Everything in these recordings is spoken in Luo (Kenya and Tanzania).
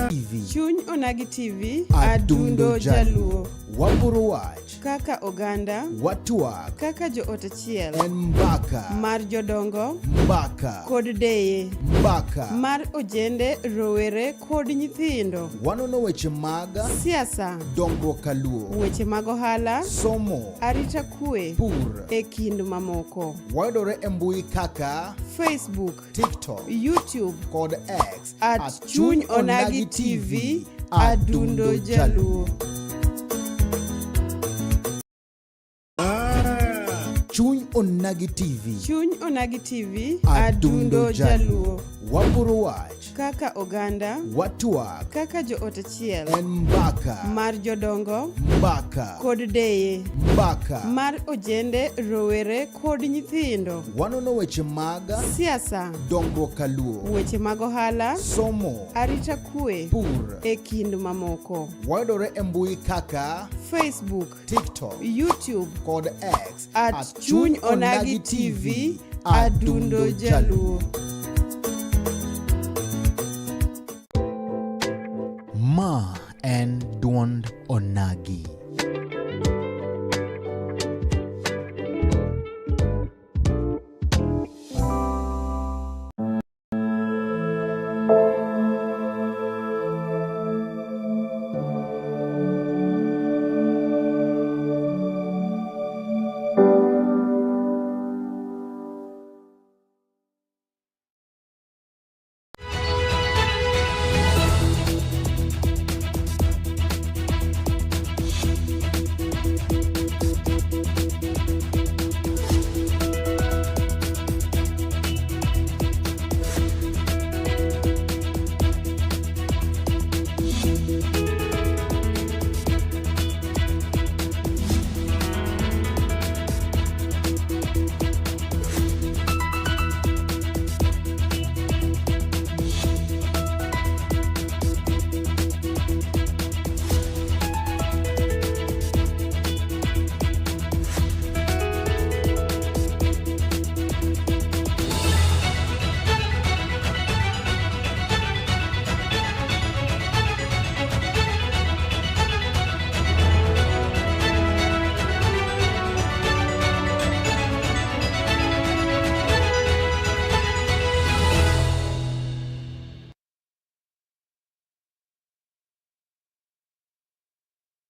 TV. Chuny Onagi TV, Adundo Adundo Jaluo. Waporo wach, Kaka oganda, watwak, kaka joot achiel, en mbaka, mar jodongo mbaka, kod deye, mbaka. mar ojende, rowere kod nyithindo, Wanono weche mag siasa, dongruok kaluo, weche mag ohala, somo, arita kwe, pur. e kind mamoko. Wayudore e mbui kaka Facebook, TikTok YouTube, kod X at Chuny Onagi TV, Adundo Jaluo. Chuny Onagi TV, Chuny Onagi TV, Adundo Adundo Jaluo. Waporo wach, Kaka oganda, watwak, kaka joot achiel, en mbaka, mar jodongo mbaka, kod deye, mbaka. mar ojende, rowere kod nyithindo, Wanono weche mag siasa, dongruok kaluo, weche mag ohala, somo, arita kwe, pur. e kind mamoko. Wayudore e mbui kaka Facebook, TikTok YouTube, kod X at Chuny Onagi TV, Adundo Jaluo. Ma en duond Onagi.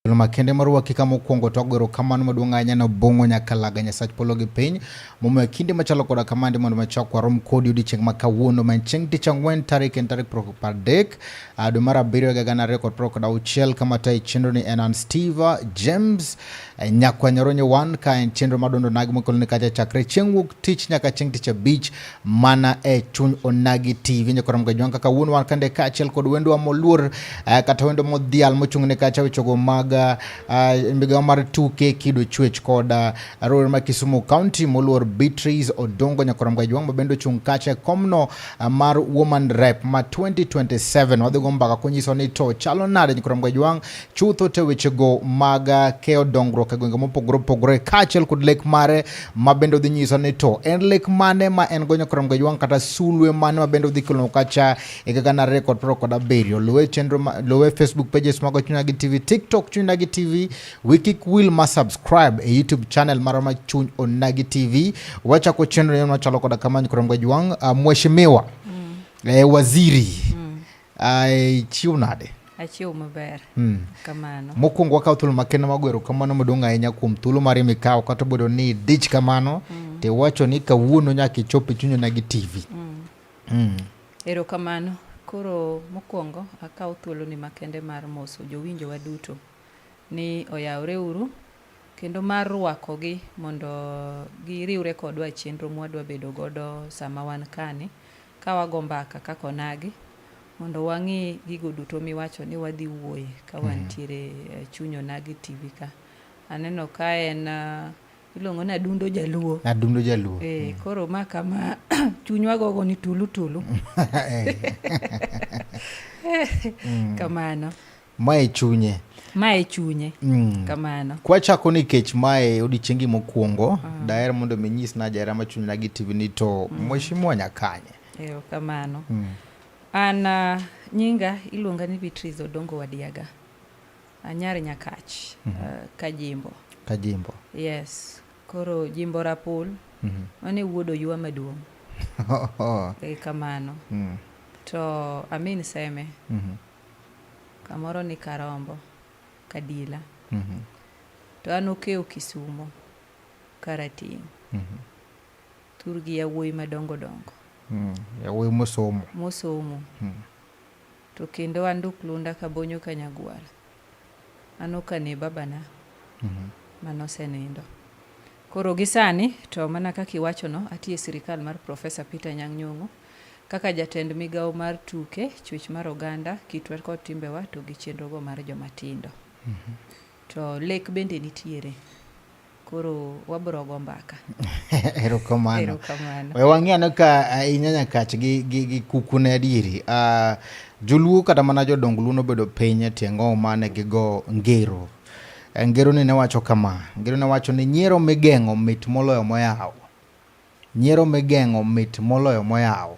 Thuolo makende mar uhakika mokwongo to wago erokamano maduong' ahinya ne Obong'o Nyakalaga Nyasach polo gi piny momiyo kinde machalo koda kamandi mondo machak warom kodi odiechieng' ma kawuono ma en chieng' tich ang'wen tarik en tarik 30 dwe mar abiriyo higa 2026 kama tayo chenro ni en an Steve James Nyakwa Nyoronyo wan ka en chenro madundo onagi mokeloni kacha chakre chieng' wuok tich nyaka chieng' tich abich mana e chuny Onagi TV nyakora mgajwang' kaka wuon wan kande kaachiel kod wendwa moluor kata wendo modhial mochung' ne kacha wechego mag migawo mar tuke kido chwech kod rowere ma Kisumu County moluor Beatrice Odongo nyakora mgajwang' ma bende ochung' kacha e komno mar Woman Rep ma 2027 wadhi go mbaka konyiso ni to chalo nade nyakora mgajwang' chutho te wechego mag keyo dongruok e gwenge mopogore opogore kaachiel kod lek mare ma bende odhi nyiso ni to en lek mane ma en go nyakora mgajwang' kata sulwe mane ma bende odhi kelo kacha e higa 2027. Luwe chenro luwe Facebook pages mag Chuny Onagi TV, TikTok Chuny Onagi TV, wi kik wil ma subscribe e YouTube channel marwa ma Chuny Onagi TV. Wachako chenro yenu machalo koda kama nyakora mgajwang', mheshimiwa waziri ichiew nade? Achiew maber. Kamano. Mokwongo wakawo thuolo makende mar goyo erokamano maduong' ahinya kuom thuolo mari mikawo kata obedo ni idich kamano to iwacho ni kawuono nyaka ichop e Chuny Onagi TV. Erokamano. Koro mokwongo akawo thuoloni makende mar moso jowinjowa duto ni oyawre uru kendo mar rwakogi mondo giriwre kodwa e chenro mwadwa bedo godo sama wan kani ka wago mbaka kaka onagi mondo wang'i gigo duto miwacho ni wadhi wuoye ka wantiere e Chuny Onagi TV ka. Aneno ka en iluongo ni Adundo Jaluo. Adundo Jaluo. Koro ma kama chunywa gogo ni tulu tulu. Kamano. Mae chunye. Mae chunye. Kamano. Kwachako nikech mae odiechiengi mokwongo, daher mondo mi inyis na jahera ma Chuny Onagi TV ni to mheshimiwa nyakanye. Erokamano. An Nyinga iluonga ni Beatrice Odongo Wadiaga. Anyar Nyakach, Kajimbo. Kajimbo. Yes. Koro Jimbo Rapul, mano e wuod Oywa maduong'. E kamano. To amin Seme, kamoro ni Karombo, Kadila. To an Okewo Kisumo, Karateng'. Thurgi yawuoyi madongo dongo. Yawuoyi mosomo. Mosomo. To kendo an Duk Lunda Kabonyo Kanyagwal. An okane babana manosenindo. Koro gi sani to mana kaka iwachono, atiyo e sirikal mar Professor Peter Anyang' Nyong'o kaka jatend migawo mar tuke, chwech mar oganda, kitwa kod timbewa to gi chenrogo mar joma tindo. To lek bende nitiere. Koro wabro go mbaka. Erokamano. Erokamano. We wang'i ane ka ahinya Nyakach gi kuku ne adieri. Joluo kata mana jodong Luo nobedo piny e tie ng'owo mane gigo ngero. Ngero ni ne wacho kama. Ngero ne wacho ni nyiero migeng'o mit moloyo moyaw. Nyiero migeng'o mit moloyo moyaw.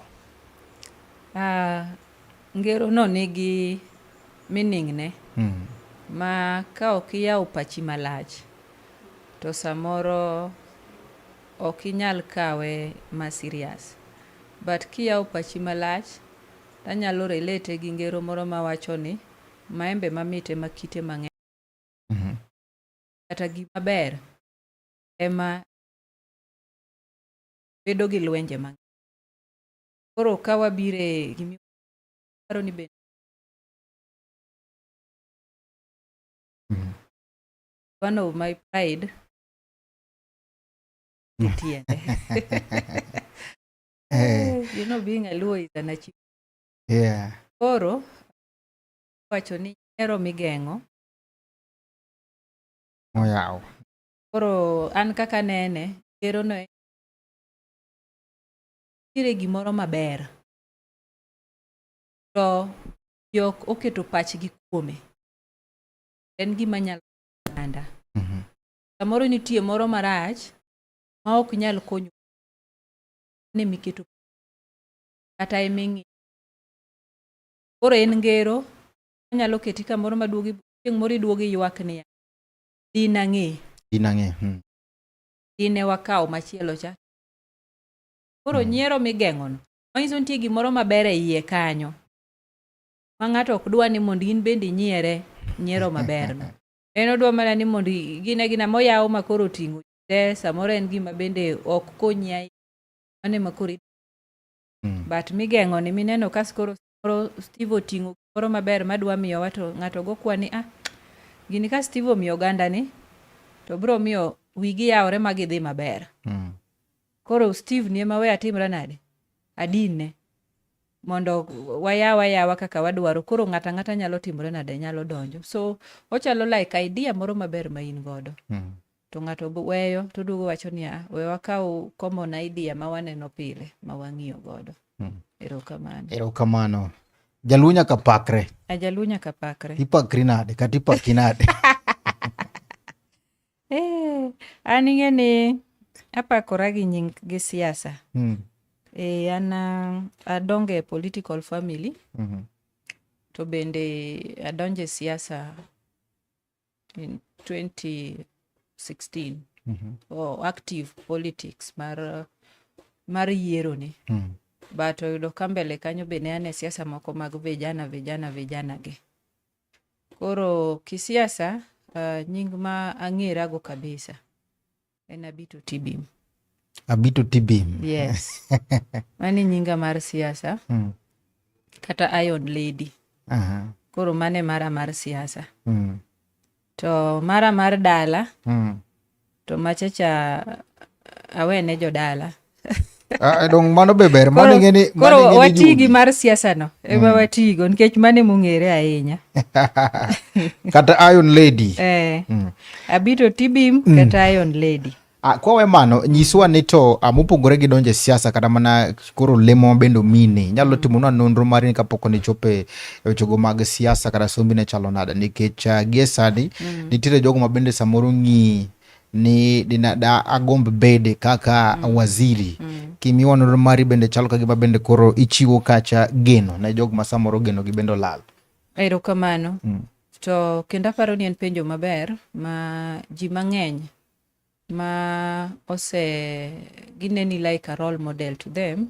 Ngero no nigi meaning ne. Ma ka ok iyawo pachi malach to samoro ok inyal kawe ma serious. But kiyawo pachi malach, tanyalo relate gi ngero moro mawacho ni maembe mamit ema kite mang'eny. Kata gima ber ema bedo gi lwenje mang'eny. Koro ka wabire gima iparo ni bende one of my pride tiende. You know, being a Luo is an achievement. Koro wacho ni nyiero migeng'o Moyaw. Koro an kaka nene, ngero no nitiere gimoro maber to jok oketo pachgi kuome. En gima nyalo oganda. Samoro nitie moro marach ma ok nyal konyo ne miketo kata eming'iyo. Koro en ngero onyalo keti kamoro maduogi chieng' moro iduogo iywak niya dinang'e. Dinang'e. Dine wakawo machielo cha. Koro nyiero migeng'ono manyiso nitie gimoro maber e iye kanyo ma ng'ato ok dwa ni mondo in bende inyiere nyiero maberno. En odwa mana ni mondo gine gina moyaw ma koro oting'o te samoro en gima bende ok konyi ahinya. Mano ema koro But migeng'o ni mineno ka koro samoro Steve oting'o gimoro maber madwa miyowa to ng'ato go kwa ni gini ka Steve omiyo oganda ni to bro miyo wigi yawre ma gidhi maber. Koro Steve ni ema we atimra nade? Adinne. Mondo wayaw ayawa kaka wadwaro. Koro ng'ato ang'ata nyalo timore nade? Nyalo donjo. So ochalo like idea moro maber ma in godo. To ng'ato weyo to duogo wacho ni we wakaw common idea ma waneno pile ma wang'iyo godo. Erokamano. Erokamano. Jaluo nyaka pakre. Jaluo nyaka pakre. Ipakri nade kata ipaki nade? An ing'e ni apakora gi nying gi siasa. An adongo e political family. To bende adonjo e siasa in 2016. Active politics mar yiero ni. But oyudo ka mbele kanyo be ne an e siasa moko mag vijana vijana vijana gi. Koro kisiasa nying ma ang'erago kabisa en Abito Tibim. Abito Tibim. Yes. Mano e nyinga mar siasa. Kata Iron Lady. Koro mano e mara mar siasa. To mara mar dala, to machacha awene jodala. Dong mano be ber, mano ing'e ni, mano Koro ing'e ni wati gi juogi. mar siasa no, ema watigo nikech mano emong'ere ahinya. Kata Iron Lady. Abito Tibim kata Iron Lady. Kwawe mano, nyiswa ni to mopogore gi donjo e siasa kata mana koro lemo ma bende omini, inyalo timonwa nonro mari ni kapok ne ichopo e wechego mag siasa kata sombi ne chalo nade, nikech gie sani nitiere jogo ma bende samoro ng'iyi Ni dina da agomb bede kaka waziri. Kimiwa nonro mari bende chalo ka gima bende koro ichiwo kacha geno ne jok ma samoro geno gi bende olal. Erokamano. To kendo aparo ni en penjo maber ma ji mang'eny ma ose gineni like a role model to them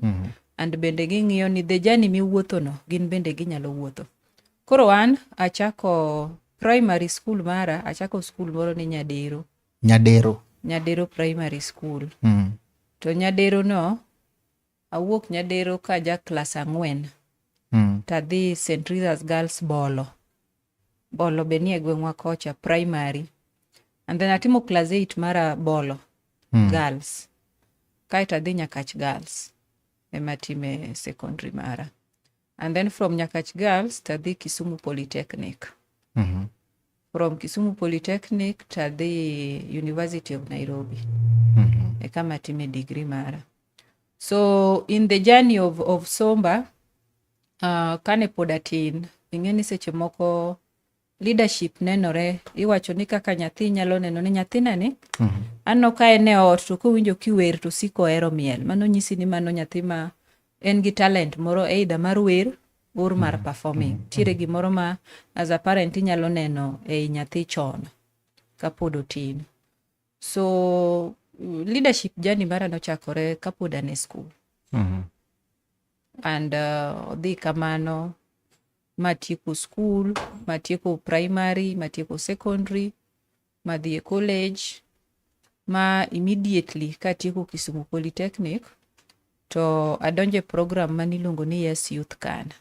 and bende ging'iyo ni the journey miwuotho no gin bende ginyalo wuotho. Koro an achako primary school mara, achako school moro ni Nyadero. Nyadero. Nyadero Primary School. To Nyadero no, awuok Nyadero ka ja klas 4 tadhi St. Teresa's Girls Bolo. Bolo be nie gweng'wa kocha primary. And then atimo class 8 mara Bolo Girls. Kaeto adhi Nyakach Girls ema atime secondary mara. And then from Nyakach Girls tadhi Kisumu Polytechnic. From Kisumu Polytechnic tadhi University of Nairobi. E kama atime degree mara. So in the journey of Somba, kane pod atin, ing'e ni seche moko leadership nenore, iwacho ni kaka nyathi nyalo neno ni nyathina ni, aneno ka en e ot to kowinjo kiwer to osiko ohero miel. Mano nyisi ni mano nyathi ma en gi talent moro, either mar wer or mar performing. Nitiere gimoro ma as a parent inyalo neno ei nyathi chon kapod otin. So leadership journey mara nochakore kapod an e school. And odhi kamano matieko school, matieko primary, matieko secondary, madhi e college, ma immediately katieko Kisumu Polytechnic to adonjo e program maniluongo ni Yes Youth Can.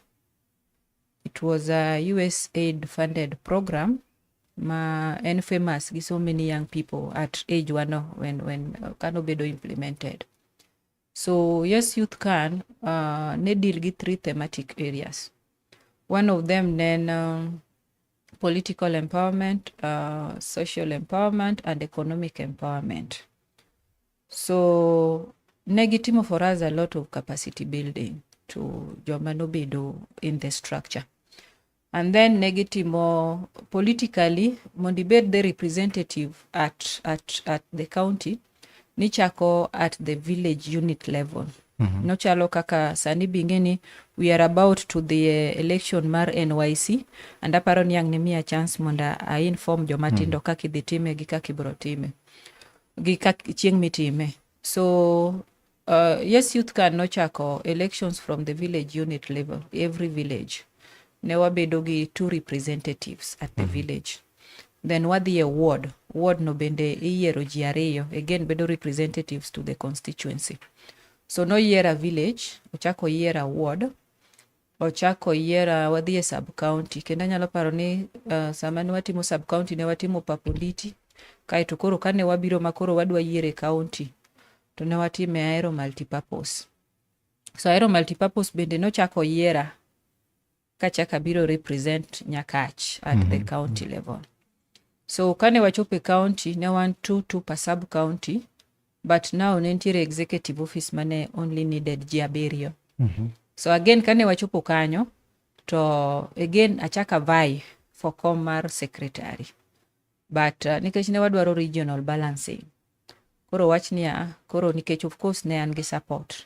It was a USAID funded program ma en famous gi so many young people at age wano when kanobedo implemented. So Yes Youth Can ne deal gi three thematic areas. One of them ne en political empowerment, social empowerment, and economic empowerment. So ne gitimo for us a lot of capacity building to joma nobedo in the structure. And then ne gitimo politically, mondo ibed the representative at the county, nichako at the village unit level. Nochalo kaka sani bing'e ni we are about to the election mar NYC, and aparo ni ang' nimiya chance mondo a inform joma tindo kaka idhi time gi kaka ibiro time gi kak chieng' mitime. So Yes Youth Can nochako elections from the village unit level, every village. Ne wabedo gi two representatives at the village. Then wadhi e ward. Ward no bende iyiero ji ariyo, again bedo representatives to the constituency. So noyiera village, ochako oyiera ward, ochako oyiera wadhi e sub county. Kendo anyalo paro ni sama ne watimo sub county ne watimo Paponditi, kaeto koro kane wabiro ma koro wadwa yiero e county to ne watime Ahero multipurpose. So Ahero multipurpose bende nochako oyiera kachako abiro represent Nyakach at the county level. So kane wachopo e county ne wan two two per sub county, but now ne nitiere executive office mane only needed ji abiriyo. So again kane wachopo kanyo to again achako vie for kom mar secretary. But nikech ne wadwaro regional balancing. Koro wach niya, koro nikech of course ne an gi support.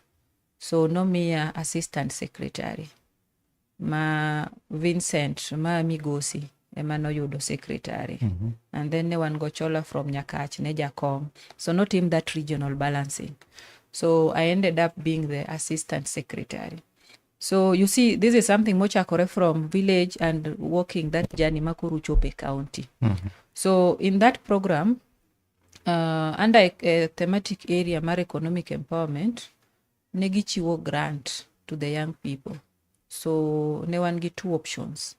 So nomiya assistant secretary ma Vincent ma Migosi ema noyudo secretary. And then ne wan gochola from Nyakach ne jakom. So notim that regional balancing. So I ended up being the assistant secretary. So you see, this is something mochakore from village and walking that journey makoro chopo e county. So in that program, under a thematic area mar economic empowerment, ne gichiwo grant to the young people. So ne wan gi two options.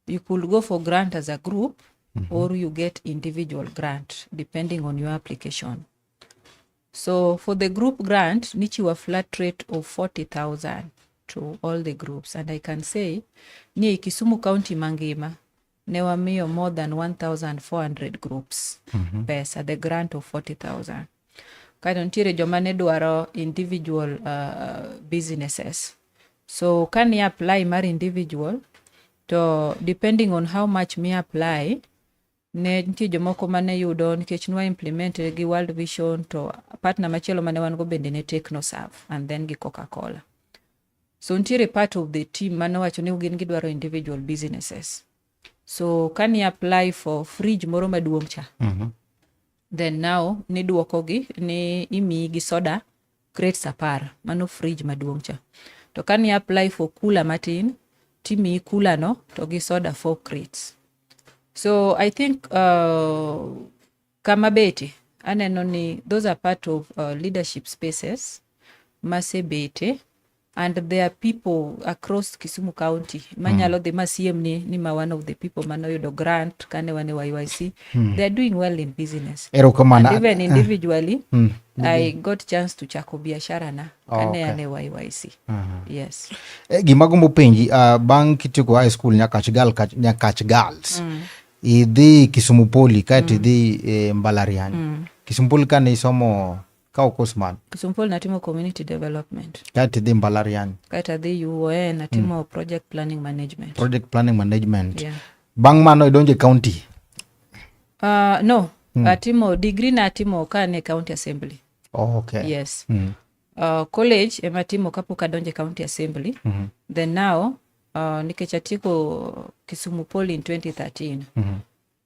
You could go for grant as a group or you get individual grant depending on your application. So for the group grant, nichiwo a flat rate of 40,000 to all the groups. And I can say, ni e Kisumu County mangima, ne wamiyo more than 1,400 groups pesa, the grant of 40,000. Kaeto nitiere joma ne dwaro individual businesses. So kani apply mar individual, to depending on how much mi apply, Ne nitie jomoko mane yudo nikech nwa implement gi World Vision to partner machielo mane wan go bende ne TechnoServe and then gi Coca-Cola. So nitiere part of the team mane owacho ni gin gidwaro individual businesses. So kani apply for fridge moro maduong' cha. Then now niduokogi ni imiyi gi soda crates 10, mano fridge maduong' cha. To kani apply for cooler matin, timiyi cooler no to gi soda 4 crates. So I think kama bete aneno ni those are part of leadership spaces masebete, and there are people across Kisumu County manyalo dhi masiem ni ma one of the people manoyudo grant kane wan e YYC. They are doing well in business. Erokamano. And even individually, I got chance to chako biashara na kane an e YYC. Yes. Gima gombo penji, bang' kitieko high school Nyakach Girls, idhi Kisumu Poly kaeto idhi mbalariany. Kisumu Poly kane isomo kawo course man? Kisumu Poly natimo community development. Kaeto idhi mbalariany. Kaeto adhi UON natimo project planning management. Project planning management. Yeah. Bang' mano idonjo e county? No, atimo degree na atimo ka ne county assembly. Oh, okay. Yes. College ema atimo kapok adonjo e county assembly. Then now, nikech atieko Kisumu Poly in 2013.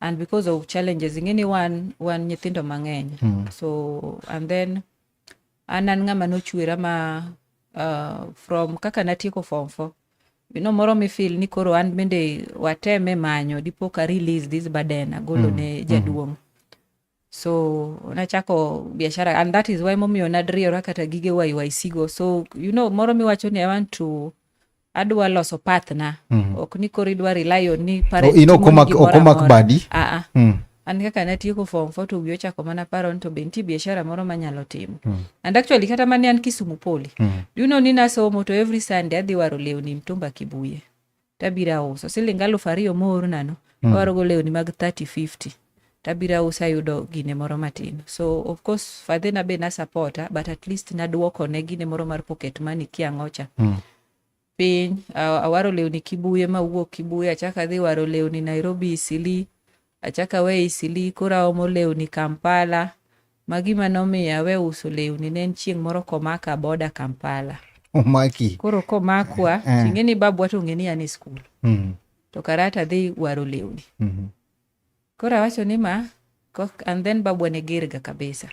And because of challenges, ing'e ni wan nyithindo mang'eny. So, and then an ng'ama nochwera ma from kaka natieko form 4. Moro mi feel ni koro an bende wateme manyo dipo ka release this burden agolo ne jaduong'. So nachako biashara, and that is why momiyo nadriora kata gige YYC go. So moro miwacho ni I want to adwa loso path na. Ok ni koro idwa rely on ni parents Oh, in ok timoni gimoro ok omak amora. badi? Ah, ah. An kaka natieko form 4 to wiya ochako mana paro ni to be nitie biashara moro manyalo timo. And actually kata mane an Kisumu Poly. Do you know ni nasomo to every Sunday adhi waro lewni mtumba Kibuye. Tabiro auso siling 2,000 moorna no. Awaro go lewni mag 30-50. Tabiro auso ayudo gine moro matin. So of course father na be na supporta, but at least naduoko ne gine moro mar pocket money kiang'ocha. Piny awaro lewni Kibuye mawuok Kibuye, achako adhi waro lewni Nairobi Eastleigh, achako awe Eastleigh koro aomo lewni Kampala. Ma gima nomiyo awe uso lewni ne en chieng' moro komaka boda Kampala. Omaki. Koro komakwa, ting'e ni babwa to ong'e ni an e skul. To karata dhi waro lewni. Koro awacho ni ma, and then babwa ne ger ga kabisa.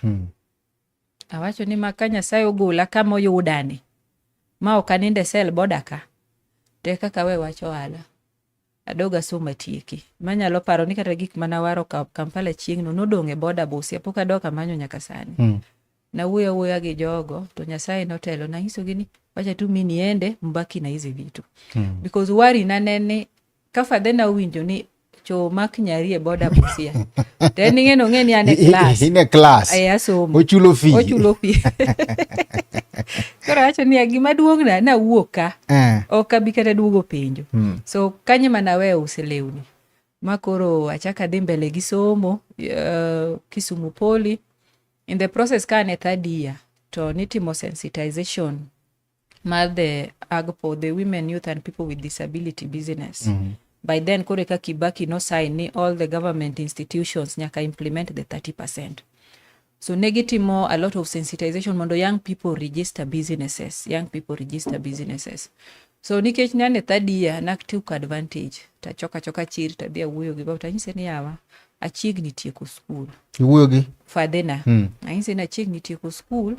Awacho ni ma ka Nyasaye ogola kama oyudani, ma ok anindo e sel boda ka, to e kaka awe wach ohala. Adog asom atieki. Manyalo paro ni kata gik manawaro Kampala chieng'no nodong' e boda Busia, pok adok amanyo nyaka sani. Nawuoyo awuoya gi jogo, to Nyasaye notelo. Nanyisogi ni, wacha tu mi niende, mbaki na hizi vitu. Because worry na ne ni, ka father na owinjo ni cho mak nyari e boda Busia. To en ing'e ni ong'e ni an e class. In e class. Ee, asomo. Ochulo fee. Ochulo fee. Koro awacho niya, gima duong' na, nawuok ka. Ok abi kata duogo penjo. So kanyo ema naweyo uso lewni. Ma koro achako adhi mbele gi somo, Kisumu Poly. In the process ka an e third year, to nitimo sensitization mar the AGPO, the Women, Youth and People with Disability business. By then koro eka Kibaki no sign ni all the government institutions nyaka implement the 30%. So ne gitimo a lot of sensitization mondo young people register businesses, young people register businesses. So nikech ne an e third year, na took advantage. Tachoka choka chir, tadhi awuoyo gi baba, tanyise ni yawa, achiegni tieko school. Iwuoyo gi? Father na. Anyise ni achiegni tieko school,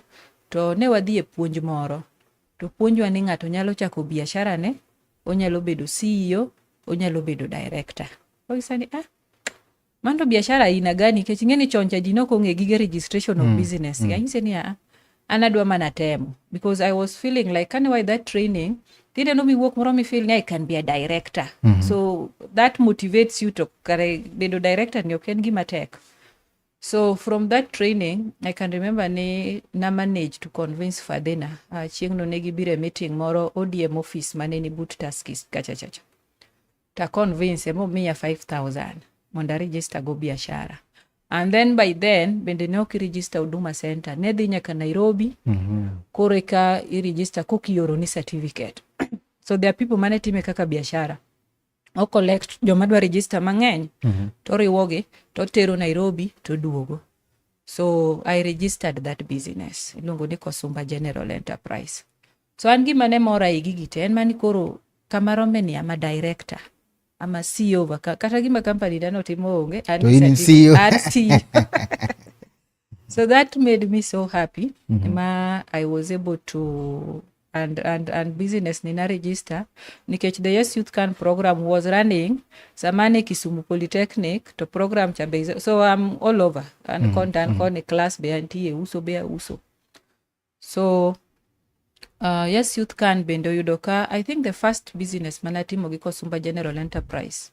to ne wadhi e puonj moro. To puonjwa ni ng'ato nyalo chako biashara ne, onyalo bedo CEO, onyalo bedo director. Onyisa ni, mano biashara aina gani? Nikech ing'e ni chon cha ji nok ong'e gige registration of business. Anyise ni, an adwa mana temo. Because I was feeling like, kane wa that training, tineno miwuok moro mi feel ni I can be a director. So that motivates you to kare bedo director ni ok en gima tek. So from that training, I can remember ni na manage to convince Fadhina. Chieng' no ne gibiro e meeting moro ODM office mane ni but Tuskys kacha chacha. Ta convince momiya 5,000 mondo a register go biashara. And then by then, bende ne ok i-register Huduma Center. Ne dhi nyaka Nairobi, koro eka i-register kokioro ni certificate. So there are people mane time kaka biashara. O collect joma dwa register mang'eny to oriwogi to otero Nairobi to oduogo. So I registered that business. Iluongo ni Kosumba General Enterprise. So an gima ne mora e gigi te en mani koro kama rome ni I'm a director. I'm a CEO kata gima company na notimo onge. An To in CEO. An CEO. So that made me so happy. Ma I was able to and business ni na register nikech the Yes Youth Can program was running sama ne Kisumu Polytechnic to program cha be so I'm all over an mm. Koni class be antie uso be auso. So Yes Youth Can bende oyudo ka I think the first business manatimo gi Kosumba General Enterprise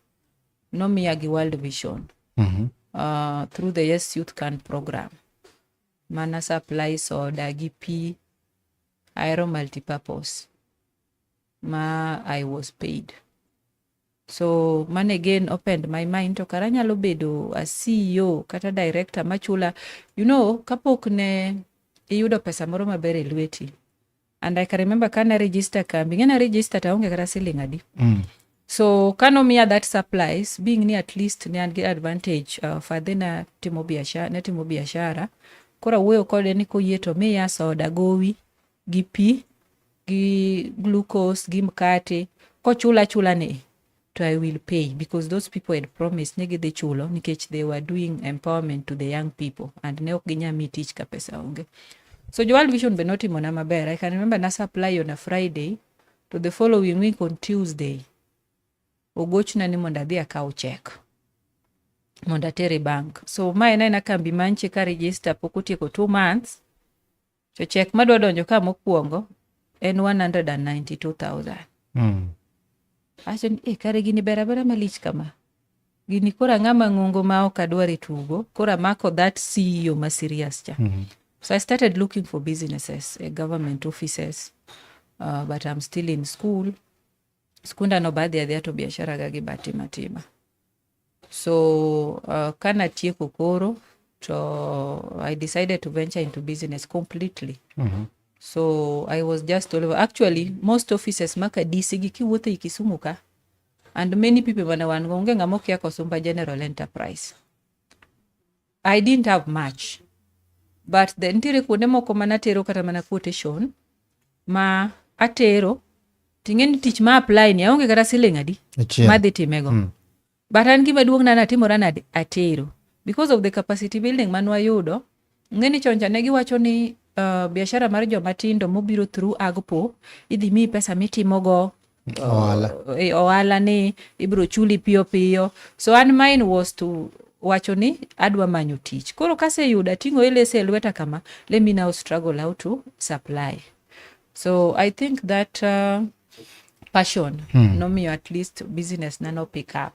nomiya gi World Vision through the Yes Youth Can program mana supply soda gi pi aero multipurpose ma I was paid. So man again opened my mind to kara anyalo bedo a CEO kata director machula kapok ne iyudo pesa moro maber e lweti. And I can remember kane register kambi, ng'e na register to aonge kata siling adi. So kanomiya that supplies, being ni at least ne an gi advantage, father na timo biashara, ne timo biashara. Koro awuoyo kode ni koyie to miya soda gowi gi pi gi glucose gi mkate kochula chula ni to I will pay because those people had promised ni gidhi chulo nikech they were doing empowerment to the young people and ne ok ginyal miyi tich ka pesa onge. So jo World Vision be notimona maber. I can remember na supply on a Friday to the following week on Tuesday ogochna ni mondo adhi akaw check mondo ater e bank. So ma en aena kambi manche ka register pok otieko 2 months to check madwa donjo ka mokwongo en 192,000. Awacho ni eh, kare gini ber abera malich kama. Gini koro ang'ama ng'ongo ma ok adwar e tugo, koro amako that CEO ma serious cha. So I started looking for businesses, government offices, but I'm still in school. Skunda no be adhi adhiya to biashara ga gi batima tima. So kanatieko koro to I decided to venture into business completely. So I was just all over. Actually, most offices maka DC gi kiwuotho ei Kisumu ka and many people mane wan go onge ng'ama okia Kosumba General Enterprise. I didn't have much. But then nitiere kuonde moko manatero kata mana quotation ma atero ting'e ni tich ma apply ni aonge kata siling adi Achiel. madhi timego. But an gima duong' na natimora nade atero. Because of the capacity building manwayudo, ng'e ni chon cha ne giwacho ni biashara mar joma tindo mobiro through AGPO idhi miyi pesa mitimogo Ohala. Ohala ni ibiro chuli piyo piyo. So an mine was to wacho ni adwa manyo tich. Koro kaseyudo ating'o LSA e lweta kama, let me now struggle how to supply. So I think that passion nomiyo at least business na no pick up.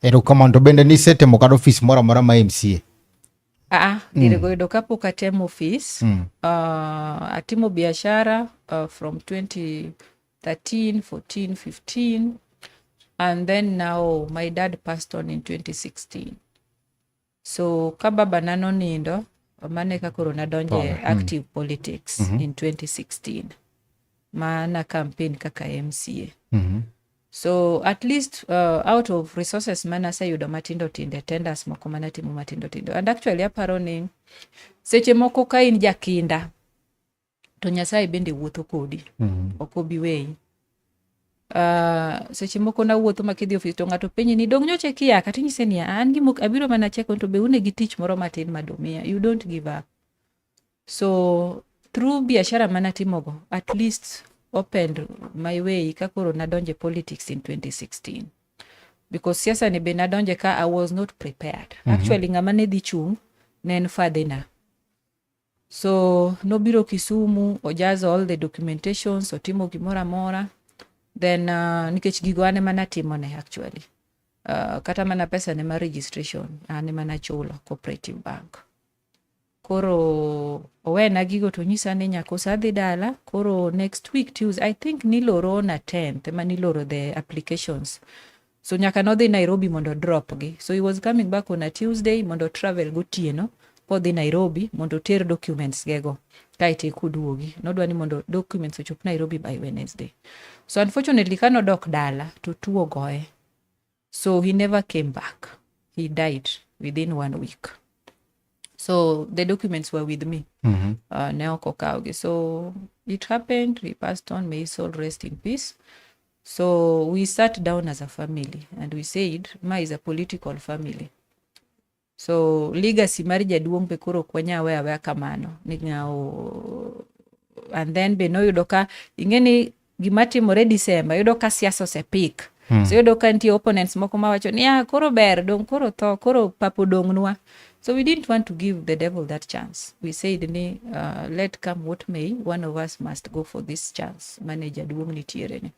Erokamano. To bende nisetemo kata ofis moro amora ma MCA? Ah, mm. Yudo kapok atemo office. Atimo biashara from 2013, 14, 15 and then now my dad passed on in 2016. So ka baba na nonindo, mano eka koro nadonjo e active politics in 2016 ma na campaign kaka MCA. So at least out of resources manaseyudo matindo tindo, tenders moko manatimo matindo tindo. And actually aparo ni seche moko ka in jakinda to Nyasaye bende wuotho kodi. Ok obi weyi. Seche moko nawuotho ma kidhi ofis to ng'ato penji ni dong nyocha ikia ka tinyise niya an gima abiro mana cheko to be une gi tich moro matin madomiya. You don't give up. So through biashara manatimogo at least opened my way ka koro nadonje politics in 2016 because siasa ni be nadonje ka I was not prepared. Actually ng'ama ne dhi chung' ne en father na. So nobiro Kisumu, ojazo all the documentations, otimo gimoro amora. Then nikech gigo an ema natimone actually. Kata mana pesa ne mar registration an ema nachulo Cooperative Bank. Koro owena gigo to onyisa ni nyakosa adhi dala koro next week Tuesday I think niloro on a 10th ema niloro the applications. So nyaka nodhi Nairobi mondo drop gi. So he was coming back on a Tuesday mondo travel gotieno kodhi Nairobi mondo oter documents gego kaeto eka oduogi. Nodwa ni mondo documents ochop Nairobi by Wednesday. So unfortunately kanodok dala to tuo ogoye. So he never came back. He died within one week. So the documents were with me. Ne ok okawgi. So it happened, he passed on, may his soul rest in peace. So we sat down as a family and we said, ma is a political family. So legacy mar jaduong' be koro ok wanyal weyo aweya kamano ni ng'awo. And then be noyudo ka ing'e ni gima timore December, yudo ka siasa osepik. So iyudo ka nitie opponents moko mawacho ni, ah, koro ber dong, koro tho, koro pap odong'nwa. So we didn't want to give the devil that chance. We said ni let come what may, one of us must go for this chance mane jaduong' nitiere ni.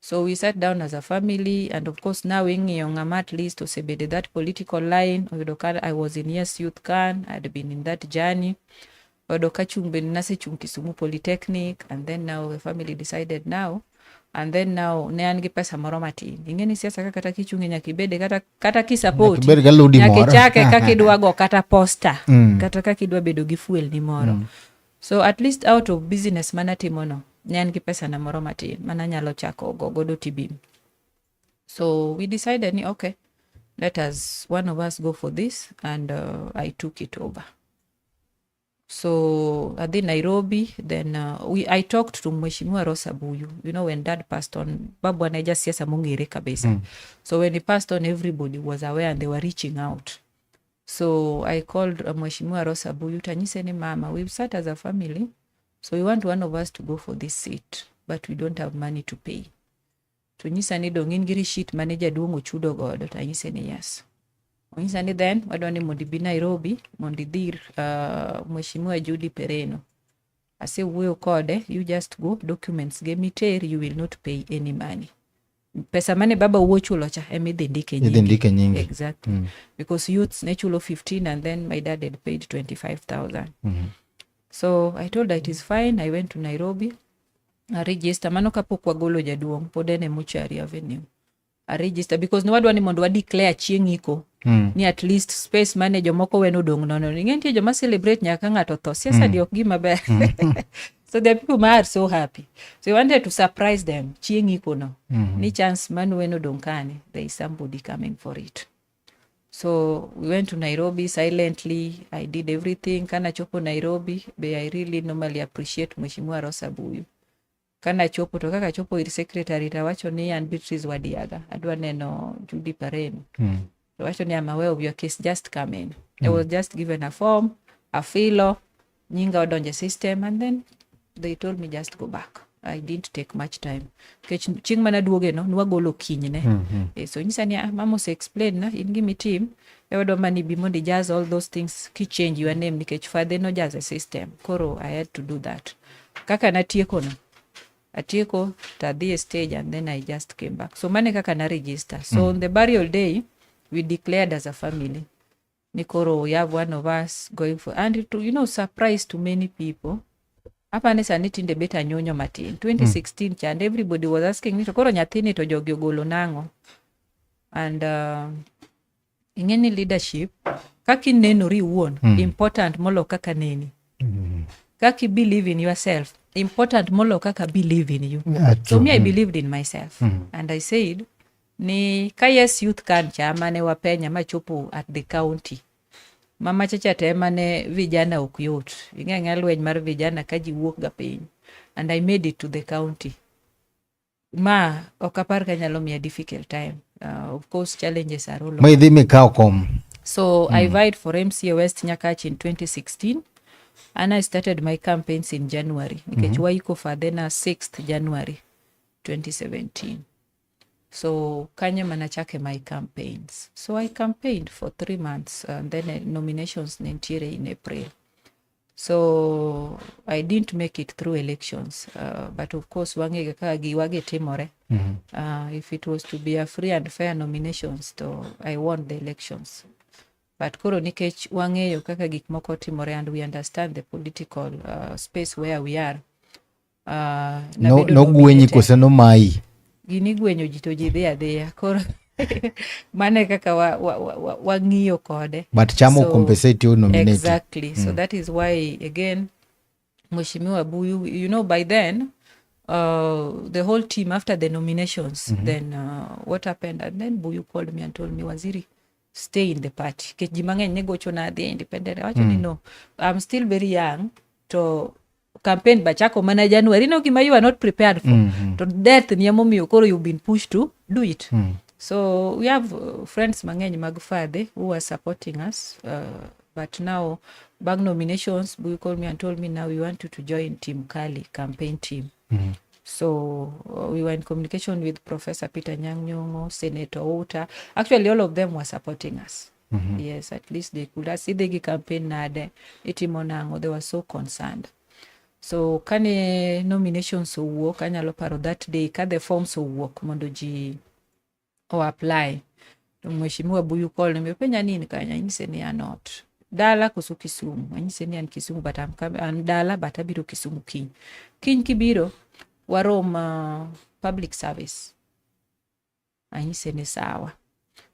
So we sat down as a family, and of course now ing'iyo ng'ama at least osebedo that political line. Oyudo ka I was in Yes Youth Can, I'd been in that journey. Oyudo ka chung' bende nasechung' Kisumu Polytechnic, and then now the family decided now, and then now ne an gi pesa moro matin. Ing'e ni siasa ka kata kichung'e nyaka ibede kata kisupport. Nyaka ibed gi aludi Nyaka moro. Ichake kaka idwa go kata poster. Kata kaka idwa bedo gi fuel ni moro. So at least out of business manatimo no, ne an gi pesa na moro matin mananyalo chako go godo Tibim. So we decided ni okay, let us one of us go for this, and I took it over. So adhi Nairobi, then I talked to Mheshimiwa Rosa Buyu. You know, when Dad passed on, babu ne jasiasa mong'ere kabisa. So when he passed on, everybody was aware and they were reaching out. So I called Mheshimiwa Rosa Buyu, tanyise ni mama, we've sat as a family, so we want one of us to go for this seat, but we don't have money to pay. To nyisa ni dong' in gi receipt mane jaduong' ochudo godo, tanyise ni yes. Onyisa ni then wadwa ni mondo ibi Nairobi mondo idhi ir Mheshimiwa Judy Pereno. Asewuoyo kode, you just go, documents ge miter, you will not pay any money. Pesa mane baba wuo chulo cha ema idhi ndike Idhi nyingi. Ndike nyingi. Exactly. Because youths ne chulo 15 and then my dad had paid 25,000. So I told her it is fine. I went to Nairobi. I register. Mano kapok wagolo jaduong', pod en e Mochari Avenue. I register because ne wadwa ni mondo wa declare chieng' iko. Ni at least space mane jomoko weno odong' nono. Ing'e nitie joma celebrate nyaka ka ng'ato tho. Siasa di ok gima ber. So the people ma are so happy. So we wanted to surprise them chieng' iko no. Ni chance mane weno odong' kani, there is somebody coming for it. So we went to Nairobi silently. I did everything. Kana chopo Nairobi, be I really normally appreciate Mheshimiwa Rosa Buyu. Kana chopo to kaka chopo ir secretary tawacho ni an Beatrice Wadiaga. Adwa neno Judy Pareno. To wacho ni I'm aware of your case, just come in. I was just given a form, a filo, nyinga odonje system, and then they told me just go back. I didn't take much time. Nikech chieng' mana duoge no, nwagolo kinyne. So nyisa ni, ah, mama ose explain na, in gima itim, e wadwa mani bi mondo ijaz all those things, ki change your name, nikech father nojaze system. Koro I had to do that. Kaka natieko no, atieko tadhi e stage and then I just came back. So mane kaka na register. So on the burial day, we declared as a family. Ni koro we have one of us going for, and it, surprise to many people. Apa ni sani tinde bet anyonyo matin. 2016 chande everybody was asking me to koro nyathini to jogi ogolo nang'o. And ing'e ni leadership, kaka inenori iwuon, important molo kaka neni. Kaka i believe in yourself, important molo kaka believe in you. So true. Me, I believed in myself. And I said, ni ka Yes Youth Can cha mane wapenya machopo at the county. Mama chacha te mane vijana ok yot. Ing'e ng'a lweny mar vijana ka ji wuok ga piny. And I made it to the county. Ma ok apar ka nyalo miya difficult time. Of course challenges are all Ma idhi mikawo kom. So I vied for MCA West Nyakach in 2016 and I started my campaigns in January. Nikech waiko father na 6th January 2017. So kanyo manachake my campaigns. So I campaigned for 3 months and then nominations ne nitiere in April. So I didn't make it through elections, but of course wang'e kaka giwagi timore. If it was to be a free and fair nominations, to I won the elections. But koro nikech wang'eyo kaka gik moko timore and we understand the political space where we are. No, Nabedo nogwenyi nominated. Kose nomayi? Gini gwenyo ji to ji dhi adhiya. Koro mano e kaka wang'iyo kode. But chamo compensate you nominate. Exactly. So that is why again, Mheshimiwa Buyu, by then The whole team after the nominations, then what happened, and then Buyu called me and told me, "Waziri, stay in the party." Nikech ji mang'eny ne gochona adhi independent. Awacho ni no, I'm still very young, to campaign bachako mana January. No gima you are not prepared for. To death ni emomiyo koro you've been pushed to do it. So we have friends mang'eny mag fadhe who are supporting us. But now, bang nominations, Buyu called me and told me, "Now we want you to join Team Kali campaign team." So we were in communication with Professor Peter Nyang' Nyong'o, Senator Outa. Actually, all of them were supporting us. Yes, at least they could ask idhi gi campaign nade, itimo nang'o. They were so concerned. So kane nominations owuok, anyalo paro that day ka the forms owuok mondo ji o apply. To Mheshimiwa Buyu called me, openja ni in kanye, anyise ni an ot. Dala koso Kisumu? Anyise ni an Kisumu, but I'm coming, an dala but abiro Kisumu kiny. Kiny kibiro, warom public service. Anyise ni sawa.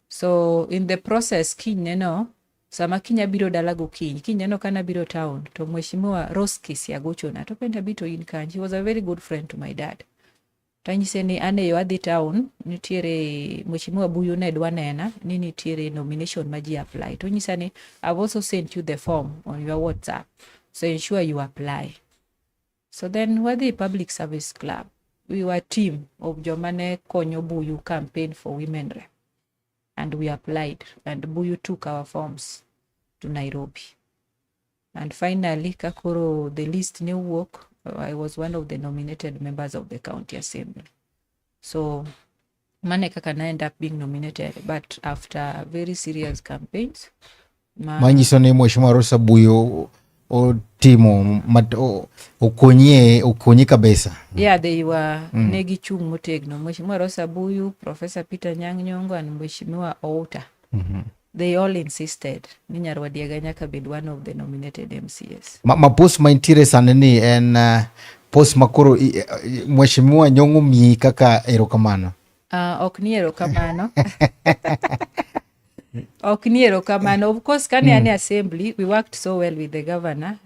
So in the process kinyne no, sama kiny abiro dala gokinyi, kinyne no kana abiro town, to Mheshimiwa Rose Kisia gochona, to penja bi to in kanye? He was a very good friend to my dad. Tanyise ni an e yo adhi town, nitiere Mheshimiwa Buyu ne dwa nena ni nitiere nomination ma ji apply. To onyisa ni I've also sent you the form on your WhatsApp, so ensure you apply. So then wadhi Public Service Club. We were a team of joma ne konyo Buyu campaign for women rep. And we applied, and Buyu took our forms to Nairobi. And finally, kakoro the list ne wuok, I was one of the nominated members of the county assembly. So mane kaka na end up being nominated, but after very serious campaigns. Manyiso ni Mheshimiwa Rosa Buyu otimo okonyi okonyi kabisa. Yeah, they were ne gichung' motegno. Mheshimiwa Rosa Buyu, Professor Peter Nyang' Nyong'o and Mheshimiwa Outa. They all insisted ni Nyarwadiaga nyaka bed one of the nominated MCAs. Ma post ma intiere sani ni en post ma koro Mheshimiwa Nyong'o miyi kaka erokamano. Ok ni erokamano. Ok ni erokamano. Of course, kane an e assembly, we worked so well with the governor.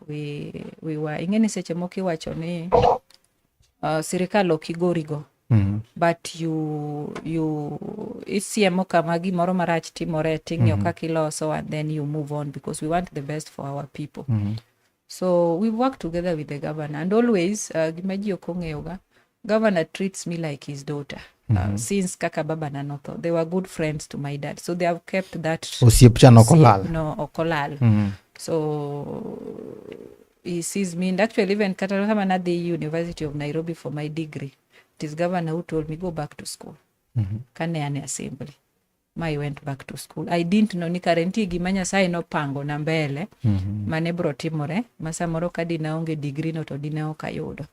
We were, ing'e ni seche moko iwacho ni sirikal ok igorigo. But you isiemo kama gimoro marach timore ting'iyo kaka iloso and then you move on because we want the best for our people. So we work together with the governor and always gima ji ok ong'eyoga, governor treats me like his daughter. Since kaka baba na notho, they were good friends to my dad. So they have kept that Osiep cha nok olal. Osiep no ok olal. So he sees me, and actually even kata kama nadhi University of Nairobi for my degree, it is governor who told me go back to school. Kane an e assembly. Ma I went back to school. I didn't know ni kare nitie gima Nyasaye nopango na mbele mane bro timore ma samoro ka dine aonge degree no to dine ok ayudo.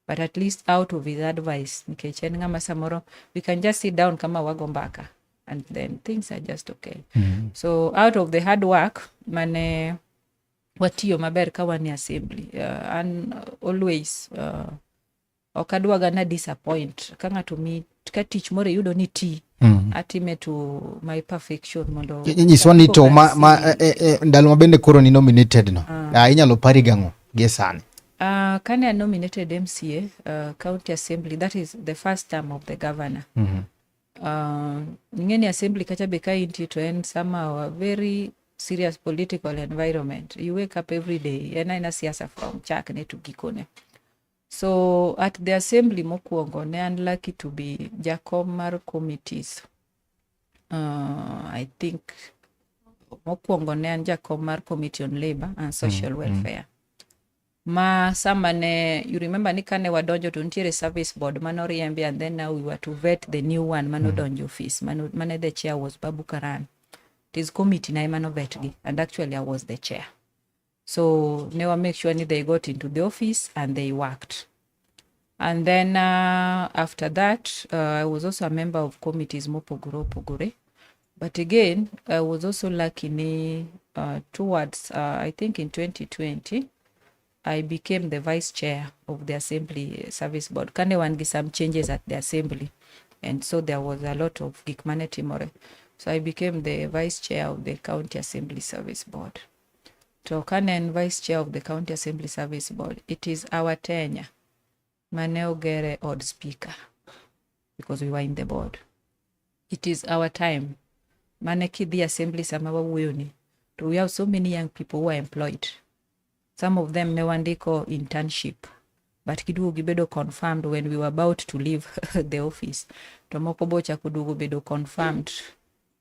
But at least out of his advice, nikech en ng'ama samoro we can just sit down kama wago mbaka and then things are just okay. So out of the hard work mane watiyo maber ka wan e assembly, an always ok adwaga na disappoint ka ng'ato mi ka tich moro iyudo ni ti atime to my perfection mondo Nyiswa ni to ma ndalo ma bende koro ni nominated no. Ah, inyalo pari gang'o gie sani? Kane a nominated MCA, county assembly, that is the first term of the governor. Ing'e ni assembly kacha be ka intie to en somehow a very serious political environment. You wake up every day, en aena siasa from chakne to gikone. So at the assembly mokwongo ne an lucky to be jakom mar committees. I think mokwongo ne an jakom mar committee on labor and social welfare. Ma sama ne you remember ni kane wadonjo to nitiere service board manoriembi and then now we were to vet the new one manodonjo office mane the chair was Babu Karan. It is committee na ema novet gi and actually I was the chair. So ne wa make sure ni they got into the office and they worked. And then after that, I was also a member of committees mopogore opogore. But again, I was also lucky ni towards, I think in 2020, I became the vice chair of the Assembly Service Board. Kane wan gi some changes at the assembly. And so there was a lot of gik mane timore. So I became the vice chair of the County Assembly Service Board. To kane en vice chair of the County Assembly Service Board, it is our tenure. mane ogere od speaker because we were in the board. It is our time mane kidhi assembly sama wawuoyoni to we have so many young people who are employed. Some of them ne wandiko internship but giduogo gibedo confirmed when we were about to leave the office. To moko be ochako duogo bedo confirmed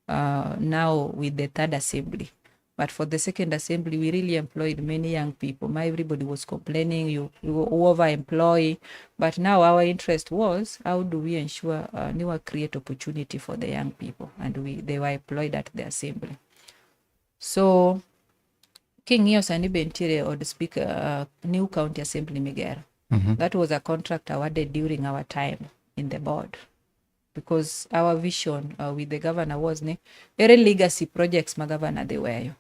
now with the third assembly. But for the second assembly, we really employed many young people. My everybody was complaining, you over-employ. But now our interest was, how do we ensure ni create opportunity for the young people? And they were employed at the assembly. So, king'iyo sani be nitiere od speaker, new county assembly migero. That was a contract awarded during our time in the board. Because our vision with the governor was ni ere legacy projects ma governor dhi weyo.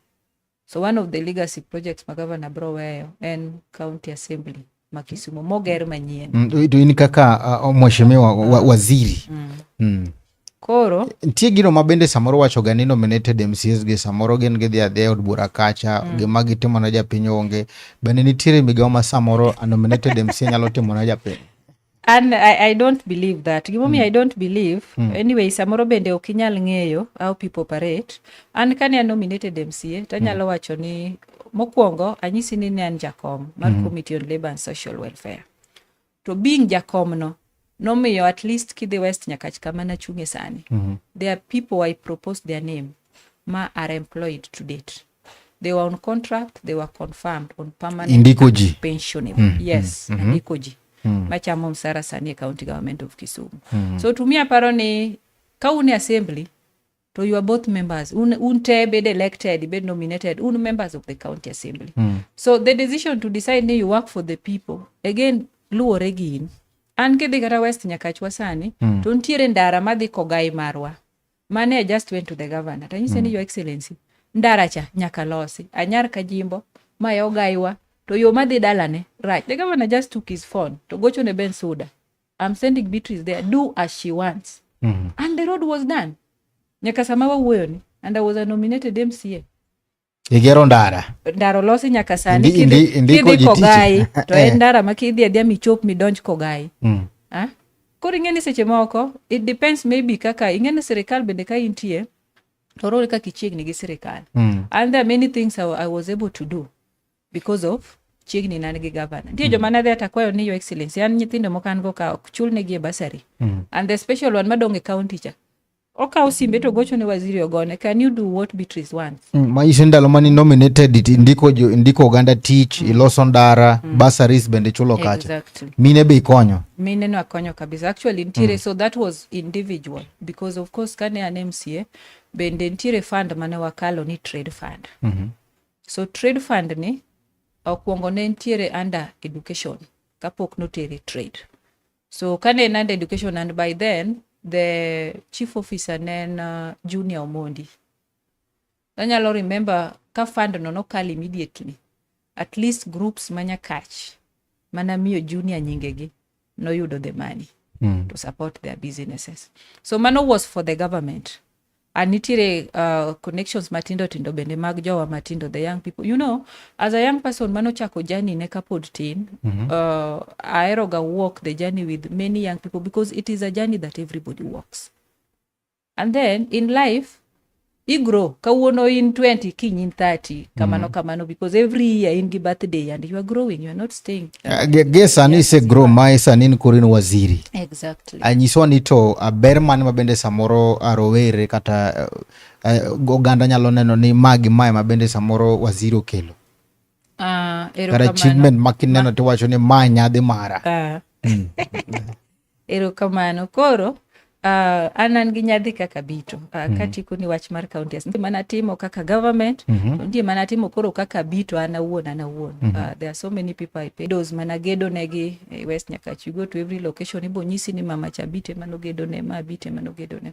So one of the legacy projects ma governor bro weyo en county assembly ma Kisumu moger manyien. To in kaka mheshimiwa waziri. Koro Nitie gino ma bende samoro wacho ga ni nominated MCAs gi samoro gin gidhi adhiya e od bura kacha gima gitimo ne japiny onge. Bende nitiere migawo ma samoro a nominated MCA nyalo timo ne japiny. And I don't believe that. Gimomiyo I don't believe. Anyway, samoro bende ok inyal ng'eyo how people operate. An kane an nominated MCA, tanyalo wacho ni mokwongo anyisi ni ne an jakom mar Committee on Labour and Social Welfare. To being jakom no, nomiyo at least kidhi West Nyakach kama nachung'e sani. There are people I proposed their name ma are employed to date. They were on contract, they were confirmed on permanent Indiko ji. Pensionable. Yes, andiko ji. Machamo msara sani e county government of Kisumu. So to me aparo ni ka un e assembly to you are both members. Un te bed elected, bed nominated, un members of the county assembly. So the decision to decide ni you work for the people, again, luwore gi in. An kidhi kata West Nyakachwa sani, to nitiere ndara madhi Kogai marwa. Mane I just went to the governor. Tanyise ni, Your Excellency, ndara cha nyaka losi. Anyar ka jimbo, mae ogaiwa, to yo madhi dalane, right. The governor just took his phone to gocho ne Ben Suda. I'm sending Beatrice there. Do as she wants. And the road was done. Nyaka sama wawuoyo ni. And I was a nominated MCA. Igero ndara. Ndara olosi nyaka sani. Indiko Kidhi ji tich. Kogai, to en ndara ma kidhi adhiya michop midonj Kogai. Ah? Koro ing'e ni seche moko, it depends maybe kaka, ing'e ni sirikal bende ka intie, to luwore kaka ichiegni gi sirikal. And there are many things I was able to do because of chiegni nan gi governor. Nitie joma nadhi atakwayo ni, Your Excellency, an nyithindo moko an go ka ok chulnegi e bursary. And the special one madong' e county cha. Okawo simbe to gocho ne waziri ogone, can you do what Beatrice wants? Manyiso ni ndalo mane nominated indiko oganda tich, iloso ndara, bursaries bende ichulo kacha. Exactly. Mine be ikonyo. Mine no akonyo kabisa. Actually nitiere, so that was individual because of course kane an MCA bende nitiere fund mane wakalo ni trade fund. So trade fund ni okwongo ne nitiere under education kapok notere trade. So kane en under education, and by then the chief officer ne en Junior Omondi. Anyalo remember ka fund no nokal immediately. At least groups manyakach mana miyo Junior nyingegi noyudo the money to support their businesses. So mano was for the government. And nitiere connections matindo tindo bende mag jowa matindo, the young people. As a young person manochako journey ne kapod tin, ahero ga walk the journey with many young people because it is a journey that everybody walks. And then in life, igrow. Kawuono in 20, kiny in 30, kamano kamano, because every year in gi birthday and you are growing, you are not staying. Ge sani ise grow ma sani in koro in waziri. Exactly. Anyiswa ni to ber mane ma bende samoro rowere kata oganda nyalo neno ni ma gi mae ma bende samoro waziri okelo. Kata Erokamano. Achievement ma kineno tiwacho ni ma nyadhi mara. Erokamano. Koro, an gi nyadhi kaka Bito. Katieko ni wach mar county assembly mana timo kaka government, to nitie mana timo koro kaka Bito an awuon an awuon. There are so many people I pay. Those mana gedo negi e West Nyakach. You go to every location, ibo nyisi ni mama cha Bito ema nogedo ne, ma Bito ema nogedo ne.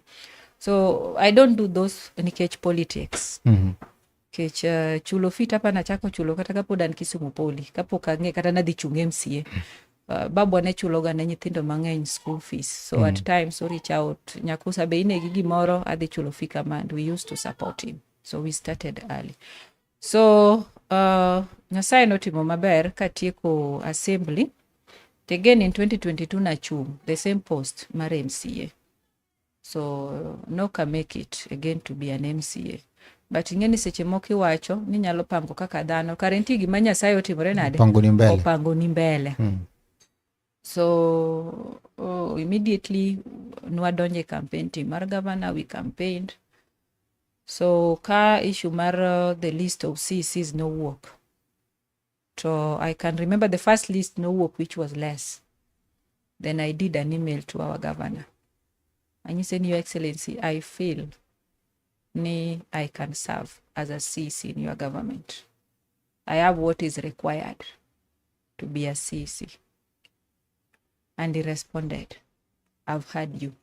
So I don't do those nikech politics. Nikech chulo fee hapa nachako chulo kata kapod an Kisumu Poly, kapok ang'e kata nadhi chung MCA. Babwa ne chuloga ne nyithindo mang'eny school fees. So at times o reach out, Nyakusa be inegi gimoro, adhi chulo fee kama, and we used to support him. So we started early. So Nyasaye notimo maber katieko assembly. To again in 2022 nachung the same post mar MCA. So noka make it again to be an MCA. But ing'e ni seche moko iwacho ni nyalo pango kaka dhano kare nitie gima Nyasaye otimore nade? Opangoni mbele. Opangoni mbele. So immediately nwadonjo e campaign team mar governor, we campaigned. So ka issue mar the list of CECs nowuok, to I can remember the first list nowuok which was less. Then I did an email to our governor. Anyise ni, Your Excellency, I feel ni I can serve as a CEC in your government. I have what is required to be a CEC. And he responded, I've heard you.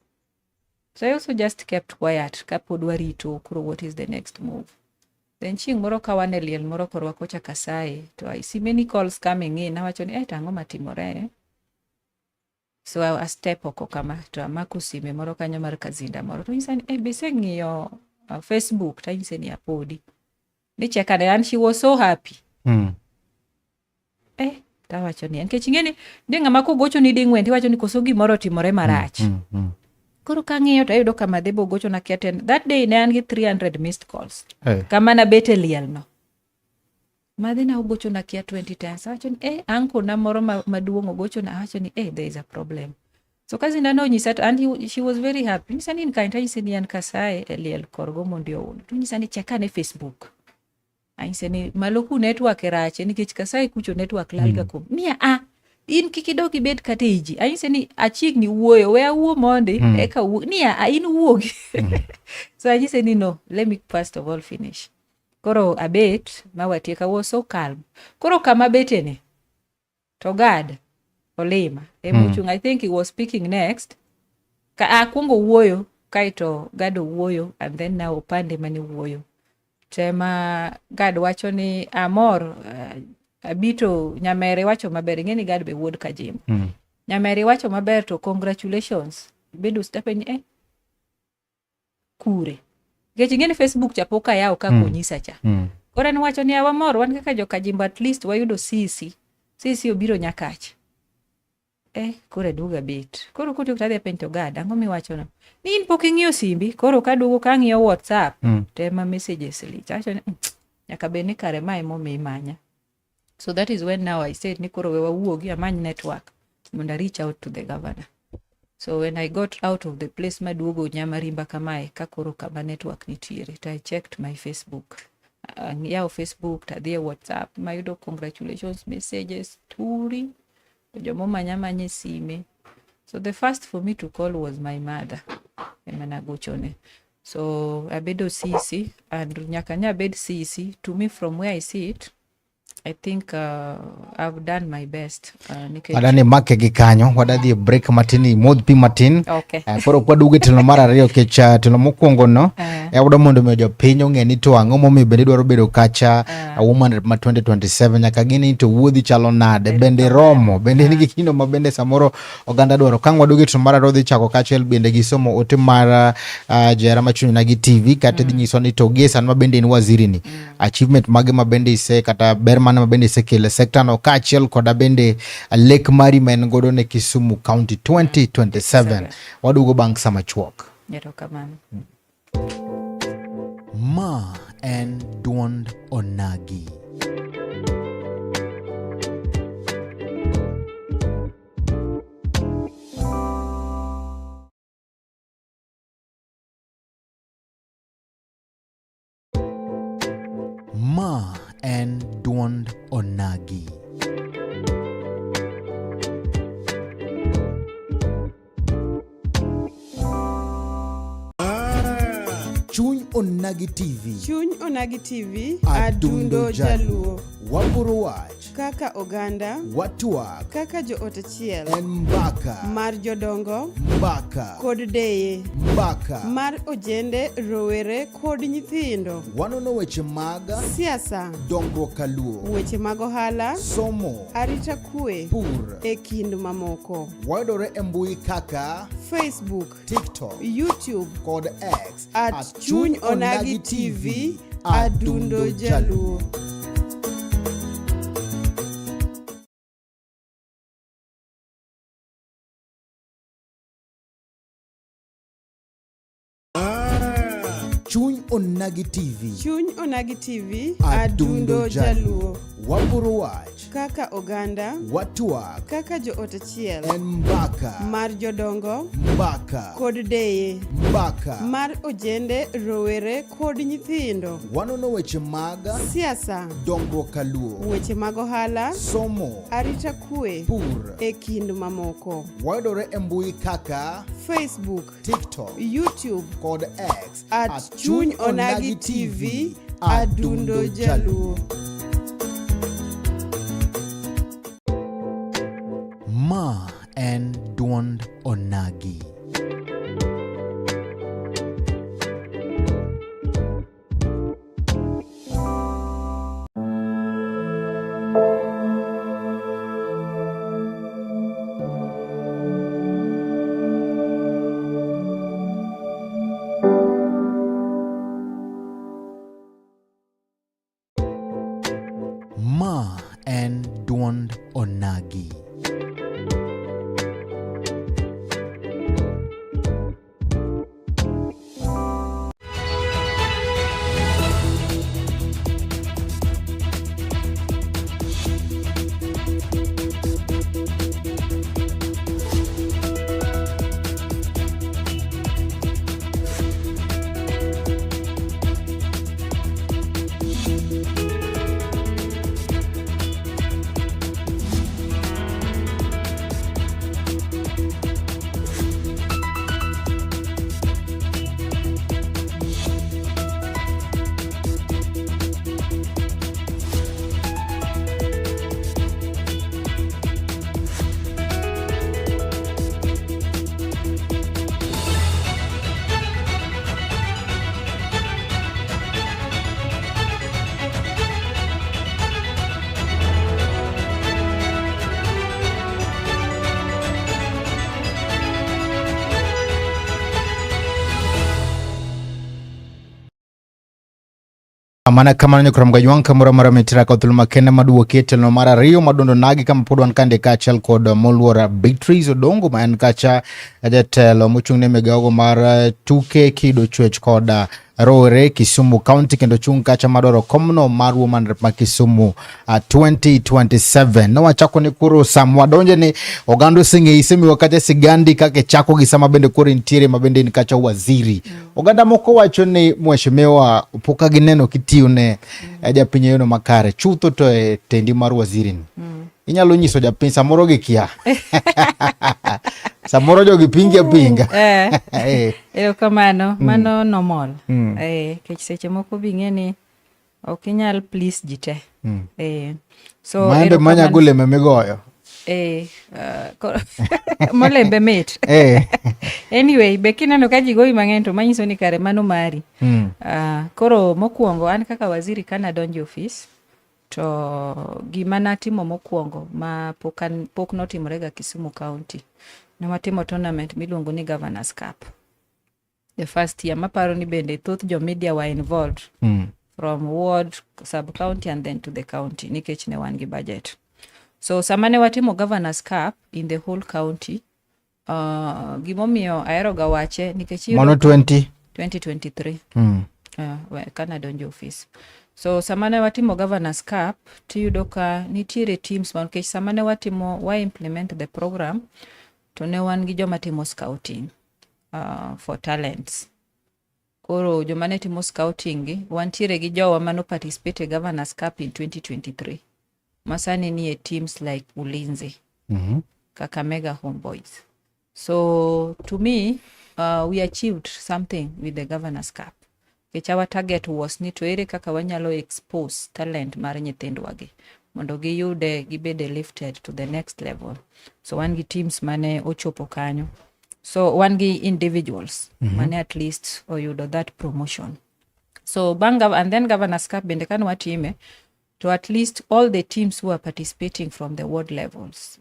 So I also just kept quiet kapod warito koro what is the next move. Then chieng' moro ka wan e liel moro korwa kocha Kasai, to I see many calls coming in. Awacho ni, eh, to ang'o matimore? So I step oko kama to amako sime moro kanyo mar kazinda moro. To nyisa ni, eh, be iseng'iyo Facebook? To anyise ni apodi. Ni check ane, and she was so happy. Eh, tawacho ni, nikech ing'e ni nitie ng'ama kogochoni ding'wen tiwacho ni koso gimoro otimore marach. Koro kang'iyo to ayudo ka Madhebo ogochona kia ten. That day ne an gi 300 missed calls. Hey. Kama nabet e liel no. Madhina ogochona kia 20 times. Awacho ni, eh, uncle na moro maduong' ogochona. Awacho ni, eh, there is a problem. So kazinda nonyisa to, and she was very happy. Nyisa ni in kae, to anyise ni an Kasai e liel korgo mondo oundo. To nyisa ni check ane Facebook. Anyise ni malo ku network rache nikech Kasai kucho network lal ga kuom. Niya a in kik idog ibed kata ei ji. Anyise ni achiegni wuoyo, we awuo mondi eka wuo. Niya a in wuogi. So anyise ni no, let me first of all finish. Koro abet ma watiek, I was so calm. Koro kama bete ni to Gad olima emochung'. I think he was speaking next. Ka akwongo wuoyo kaeto Gad owuoyo and then now Opande mane wuoyo. Tema Gad wacho ni amor Abito Nyamere wacho maber ing'e ni Gad be wuod Kajimbo. Nyamere wacho maber to congratulations. Ibedo stapenj eh kure. Nikech ing'e ni Facebook cha pok ayawo kaka onyisa cha. Koro en wacho ni wamor wan kaka jo Kajimbo at least wayudo CEC. CEC obiro Nyakach. Eh, koro aduogo abet. Koro kotieko tadhi apenjo to Gad, ang'o miwachono? Ni in pok ing'iyo simbi, koro kaduogo kang'iyo WhatsApp, to ema messages lich. Awacho ni nyaka bed ni kare ma emomiyo imanya. So that is when now I said ni koro we wawuogi amany network mondo I reach out to the governor. So when I got out of the place maduogo Nyamarimba kamae ka koro kama network nitiere to I checked my Facebook. Ang'iyawo Facebook tadhi e WhatsApp mayudo congratulations messages turi to jomomanya manya e sime. So the first for me to call was my mother ema nagochone. So abedo CEC and nyaka ne abed CEC to me from where I sit I think I've done my best. Nikech Adani make gi kanyo, wadadhi e break matin, imodh pi matin. Okay. Koro kwaduogo e tielo mar ariyo kech tielo mokwongo no wado mondo miyo jopiny ong'e ni to ang'o momiyo bende idwaro bedo kacha woman rep ma 2027 nyaka gini to wuodhi chalo nade, bende romo, bende nigi kino ma bende samoro oganda dwaro. Ka ang' waduogo e tielo mar ariyo dhi chako kaachiel bende gi somo ote mar Johera Machuny Onagi TV kata dhi nyiso ni to gie sani ma bende in waziri ni achievement mage ma bende ise kata ber mane ma bende isekelo e sekta no kaachiel koda bende lek mari ma en godo ne Kisumu County 2027. Waduogo bang' sa machuok. Erokamano. Ma en duond Onagi. Ma en duond Onagi. Chuny Onagi TV. Chuny Onagi TV, Adundo Adundo Jaluo. Waporo wach. Kaka oganda, Watwak. Kaka joot achiel. En mbaka. Mar jodongo. Mbaka. Kod deye. Mbaka. Mar ojende, rowere kod nyithindo. Wanono weche mag siasa, dongruok kaluo, weche mag ohala, somo, arita kwe, pur, e kind mamoko. Wayudore e mbui kaka Facebook, TikTok, YouTube kod X at Chuny Onagi TV, Adundo Jaluo. Chuny Onagi TV. Chuny Onagi TV, Adundo Adundo Jaluo. Waporo wach. Kaka oganda, Watwak. kaka joot achiel, En mbaka. mar jodongo Mbaka. kod deye, Mbaka. mar ojende, rowere kod nyithindo, Wanono weche mag siasa, dongruok kaluo. weche mag ohala, Somo. arita kwe, Pur. e kind mamoko. Wayudore e mbui kaka Facebook, TikTok YouTube kod X at Chuny Onagi TV, Adundo Jaluo. Ma en duond Onagi. Ma en duond Onagi. Mana kamano nyakrom gajwang' kamoro amora mitira ka thuolo makende maduoki e tielo mar ariyo madundo nagi kama pod wan kande kaachiel kod moluor Beatrice Odongo ma en kacha jatelo mochung' ne migawo mar tuke kido chwech kod rowere Kisumu County kendo chung' kacha madwaro komno mar Woman Rep ma Kisumu 2027. Nowachako ni koro sama wadonje ni oganda oseng'eyi isemiwa kacha sigandi kaka ichako gi sama bende koro intiere ma bende in kacha waziri. Oganda moko wacho ni mheshimiwa pok gineno kitiyo ne japiny e yono makare chutho to e tendi mar waziri ni. Inyalo nyiso japiny samoro gikia. Samoro jogi pingi apinga. Eh, erokamano, mano normal. Eh, nikech seche moko bing'e ni ok inyal please ji te. Eh, so Maembe erokamano- manyago olemo migoyo. Eh, molembe mit. Eh. Anyway, be kineno ka ji goyi mang'eny to manyiso ni kare mano mari. Koro mokwongo an kaka waziri kanadonjo e ofis to gima natimo mokwongo ma pok notimore ga Kisumu County, ne watimo tournament miluongo ni Governors Cup. The first year maparo ni bende thoth jo media were involved from ward, sub county and then to the county nikech ne wan gi budget. So sama ne watimo Governors Cup in the whole county, gimomiyo ahero ga wache nikech Mano 20. 2023 kanadonjo e ofis. So sama ne watimo Governors Cup tiyudo ka nitiere teams ma nikech sama ne watimo wa implement the program to ne wan gi joma timo scouting for talents. Koro joma ne timo scouting gi wantiere gi jowa mano participate e Governors Cup in 2023 ma sani nie teams like Ulinzi, Kakamega Homeboys. So to me, we achieved something with the Governors Cup. Nikech our target was ni to ere kaka wanyalo expose talent mar nyithindwa gi mondo giyude gibede lifted to the next level. So wan gi teams mane ochopo kanyo. So wan gi individuals mane at least oyudo that promotion. So bang and then Governors Cup bende kane watime to at least all the teams who are participating from the ward levels,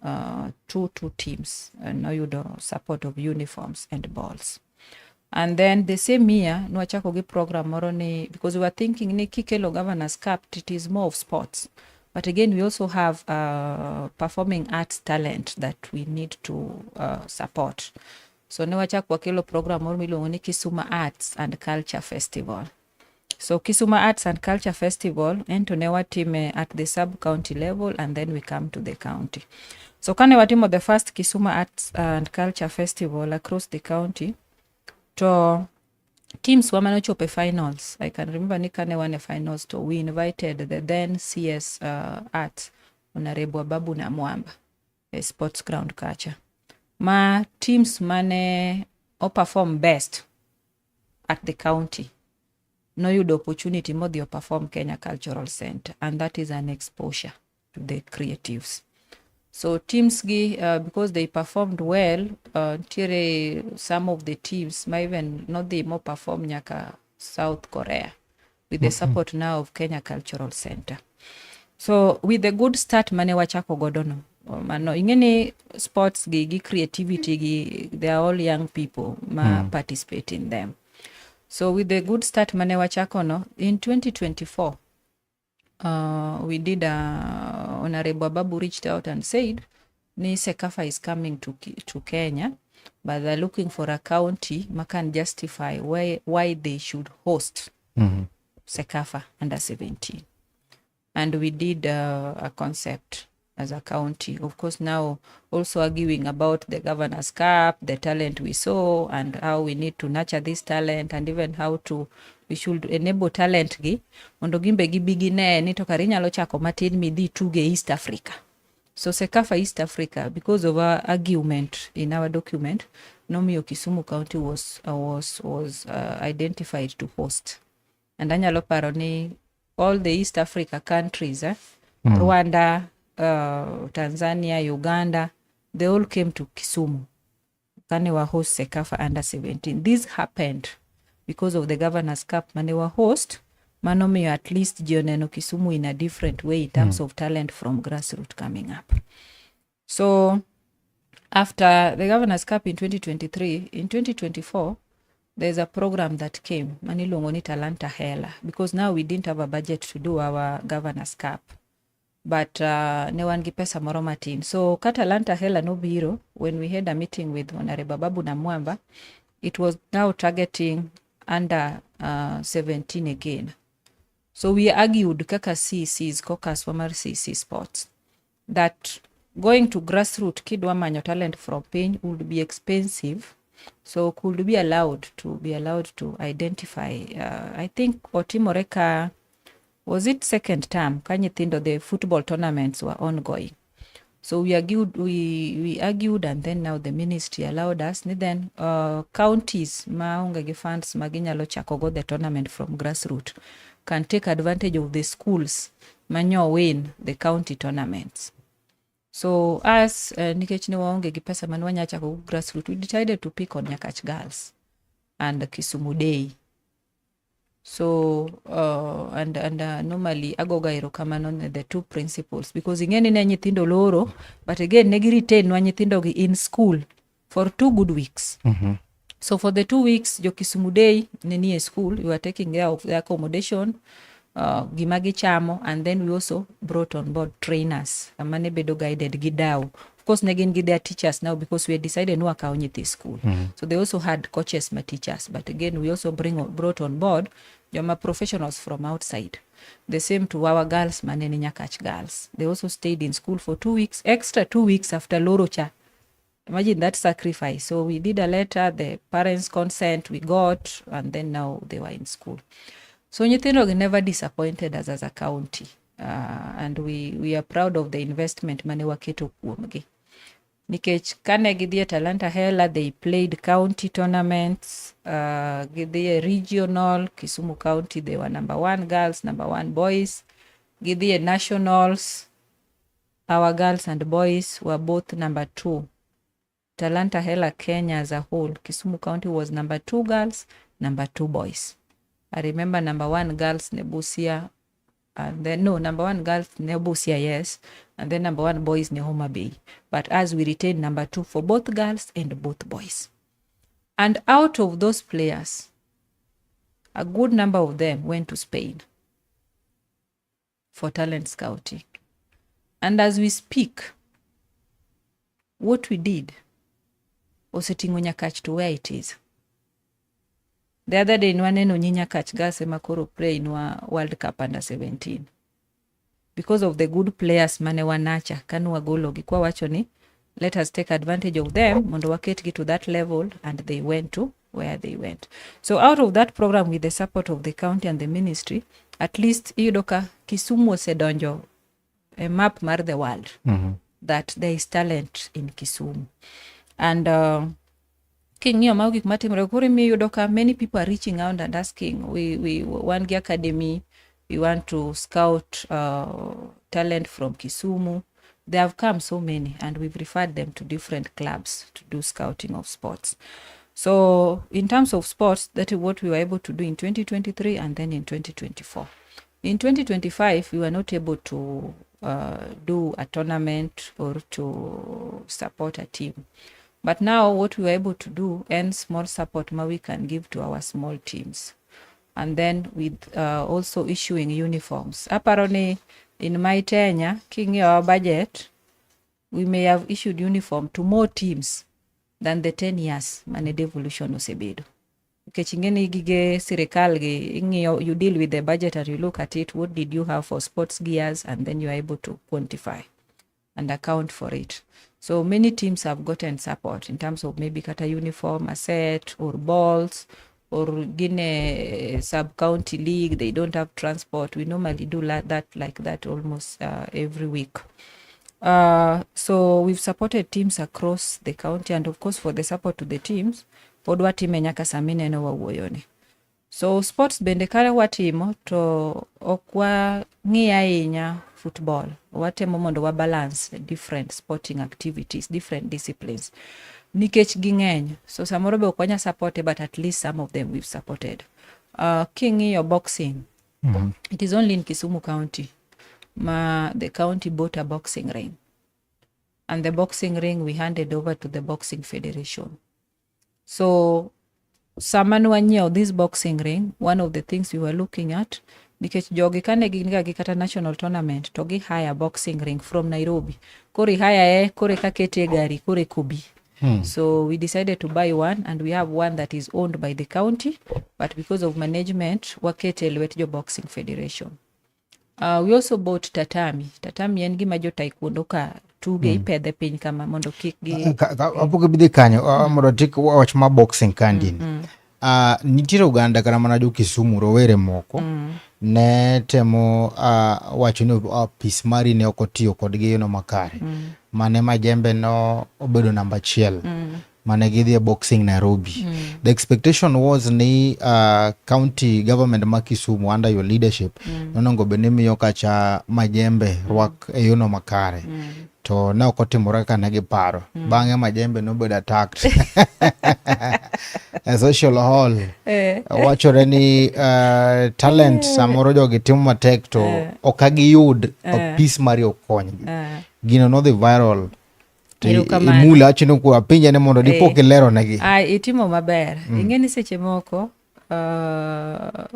two teams, noyudo support of uniforms and balls. And then the same year, nwachako gi program moro ni, because we were thinking ni kikelo Governors Cup, it is more of sports. But again, we also have performing arts talent that we need to support. So ne wachak wakelo program moro miluongo ni Kisumu Arts and Culture Festival. So Kisumu Arts and Culture Festival ento ne watime at the sub-county level and then we come to the county. So kane watimo the first Kisumu Arts and Culture Festival across the county, to teams wa mane ochopo e finals. I can remember ni kane wan e finals to we invited the then CS Arts, Honorable Ababu Namwamba, e sports ground kacha. Ma teams mane o perform best at the county noyudo opportunity modhi o perform Kenya Cultural Center, and that is an exposure to the creatives. So teams gi, because they performed well, nitiere some of the teams ma even nodhi mo perform nyaka South Korea with the support now of Kenya Cultural Center. So with the good start mane wachako godo no, mano ing'e ni sports gi creativity gi, they are all young people ma participate in them. So with the good start mane wachako no, in 2024, we did a, Honorable Ababu reached out and said, ni CECAFA is coming to Kenya, but they're looking for a county ma can justify why they should host CECAFA under 17. And we did a concept as a county. Of course, now also arguing about the Governor's Cup, the talent we saw, and how we need to nurture this talent, and even how to we should enable talent gi mondo gimbe gibi gine ni to kare inyalo chako matin midhi tuge East Africa. So CECAFA East Africa, because of our argument in our document, nomiyo Kisumu County was identified to host. And anyalo paro ni all the East Africa countries, Rwanda, Tanzania, Uganda, they all came to Kisumu. Kane wa host CECAFA under 17. This happened because of the Governor's Cup mane wa host, manomiyo at least ji oneno Kisumu in a different way in terms of talent from grassroots coming up. So after the Governor's Cup in 2023, in 2024, there's a program that came, maniluongo ni Talanta Hela, because now we didn't have a budget to do our Governor's Cup. But ne wan gi pesa moro matin. So ka Talanta Hela nobiro, when we had a meeting with Honorable Babu Namwamba, it was now targeting under 17 again. So we argued kaka CECs, caucus wa mar CEC Sports, that going to grassroots kidwa manyo talent from piny would be expensive. So could be allowed to be allowed to identify. I think otimore ka, was it second term, ka nyithindo the football tournaments were ongoing. So we argued and then now the ministry allowed us ni then counties maonge gi funds ma ginyalo chako go the tournament from grassroots can take advantage of the schools manyo win the county tournaments. So us, nikech ne waonge gi pesa mane wanya chako go grassroots, we decided to pick on Nyakach Girls and Kisumu Day. So and normally agoga erokamano ne the two principals because ing'e ni ne nyithindo loro, but again ne gi retain nwa nyithindo gi in school for 2 good weeks. So for the 2 weeks jo Kisumu Day ne nie school, we were taking care of their accommodation, gima gichamo, and then we also brought on board trainers mane bedo guided gi dau. Of course ne gin gi their teachers now because we had decided ni wakawo nyithi school. So they also had coaches ma teachers, but again we also brought on board joma professionals from outside. The same to our girls mane ni Nyakach Girls. They also stayed in school for 2 weeks, extra 2 weeks after loro cha. Imagine that sacrifice. So we did a letter, the parents' consent we got, and then now they were in school. So nyithindo gi never disappointed us as a county. And we are proud of the investment mane waketo kuomgi. Nikech kane gidhi e Talanta Hela, they played county tournaments, gidhi e regional, Kisumu County, they were number one girls, number one boys. Gidhi e nationals, our girls and boys were both number two. Talanta Hela Kenya as a whole, Kisumu County was number two girls, number two boys. I remember number one girls ne Busia, and then no, number one girls ne Busia, yes, and then number one boys ne Homa Bay. But as we retained number two for both girls and both boys. And out of those players, a good number of them went to Spain for talent scouting. And as we speak, what we did Oseting'o Nyakach to where it is. The other day nwaneno nyi Nyakach Girls ema koro play nwa World Cup under 17. Because of the good players mane wanacha kane wagologi kwa wacho ni let us take advantage of them mondo waketgi to that level, and they went to where they went. So out of that program, with the support of the county and the ministry, at least iyudo ka Kisumu osedonjo e map mar the world that there is talent in Kisumu. And king'iyo mago gik matimore koro imiyo iyudo ka many people are reaching out and asking, we wan gi academy, we want to scout talent from Kisumu. There have come so many, and we've referred them to different clubs to do scouting of sports. So in terms of sports, that is what we were able to do in 2023 and then in 2024. In 2025, we were not able to do a tournament or to support a team. But now what we were able to do and small support ma we can give to our small teams. And then with also issuing uniforms. Aparo ni in my tenure, king'iyo our budget, we may have issued uniform to more teams than the 10 years mane devolution osebedo. Nikech ing'e ni gige sirikal gi ing'iyo, you deal with the budget and you look at it, what did you have for sports gears, and then you are able to quantify and account for it. So many teams have gotten support in terms of maybe kata uniform, a set, or balls, or gine sub-county league, they don't have transport. We normally do that like that almost every week. So we've supported teams across the county, and of course for the support to the teams, pod watime nyaka sami neno wawuoyoni. So sports bende kare watimo to ok wang'i ahinya football. Watemo mondo wa balance different sporting activities, different disciplines. Nikech ging'eny. So samoro be ok wanya support but at least some of them we've supported. King'iyo boxing, it is only in Kisumu County ma the county bought a boxing ring. And the boxing ring we handed over to the Boxing Federation. So sama nwanyiewo this boxing ring, one of the things we were looking at, nikech jogi kane gin ga gi kata national tournament to gi hire boxing ring from Nairobi. Koro i-hire e, koro eka kete e gari, koro eka obi. So we decided to buy one, and we have one that is owned by the county, but because of management, wakete e lwet jo Boxing Federation. We also bought tatami. Tatami en gima jo taekwondo ka tuge ipedhe piny kama mondo kik gi Kapok ibidhi kanyo, mondo atik wach ma boxing kandini. Nitiere oganda kata mana jo Kisumu rowere moko ne temo wacho ni apis mari ne ok otiyo kodgi e yono makare. Mane Majembe no obedo namba achiel. Mane gidhi e boxing Nairobi. The expectation was ni county government ma Kisumu under your leadership nonego bed ni miyo kacha Majembe rwak e yono makare. To ne ok otimore kaka ne giparo. Bang'e Majembe nobedo attacked e social hall. Wachore ni talent samoro jogi timo matek to ok giyud apis mari ok konygi. Gino nodhi viral. To Erokamano. imule awacho ni apenje ni mondo dipo kilero negi. Ai, itimo maber. Ing'e ni seche moko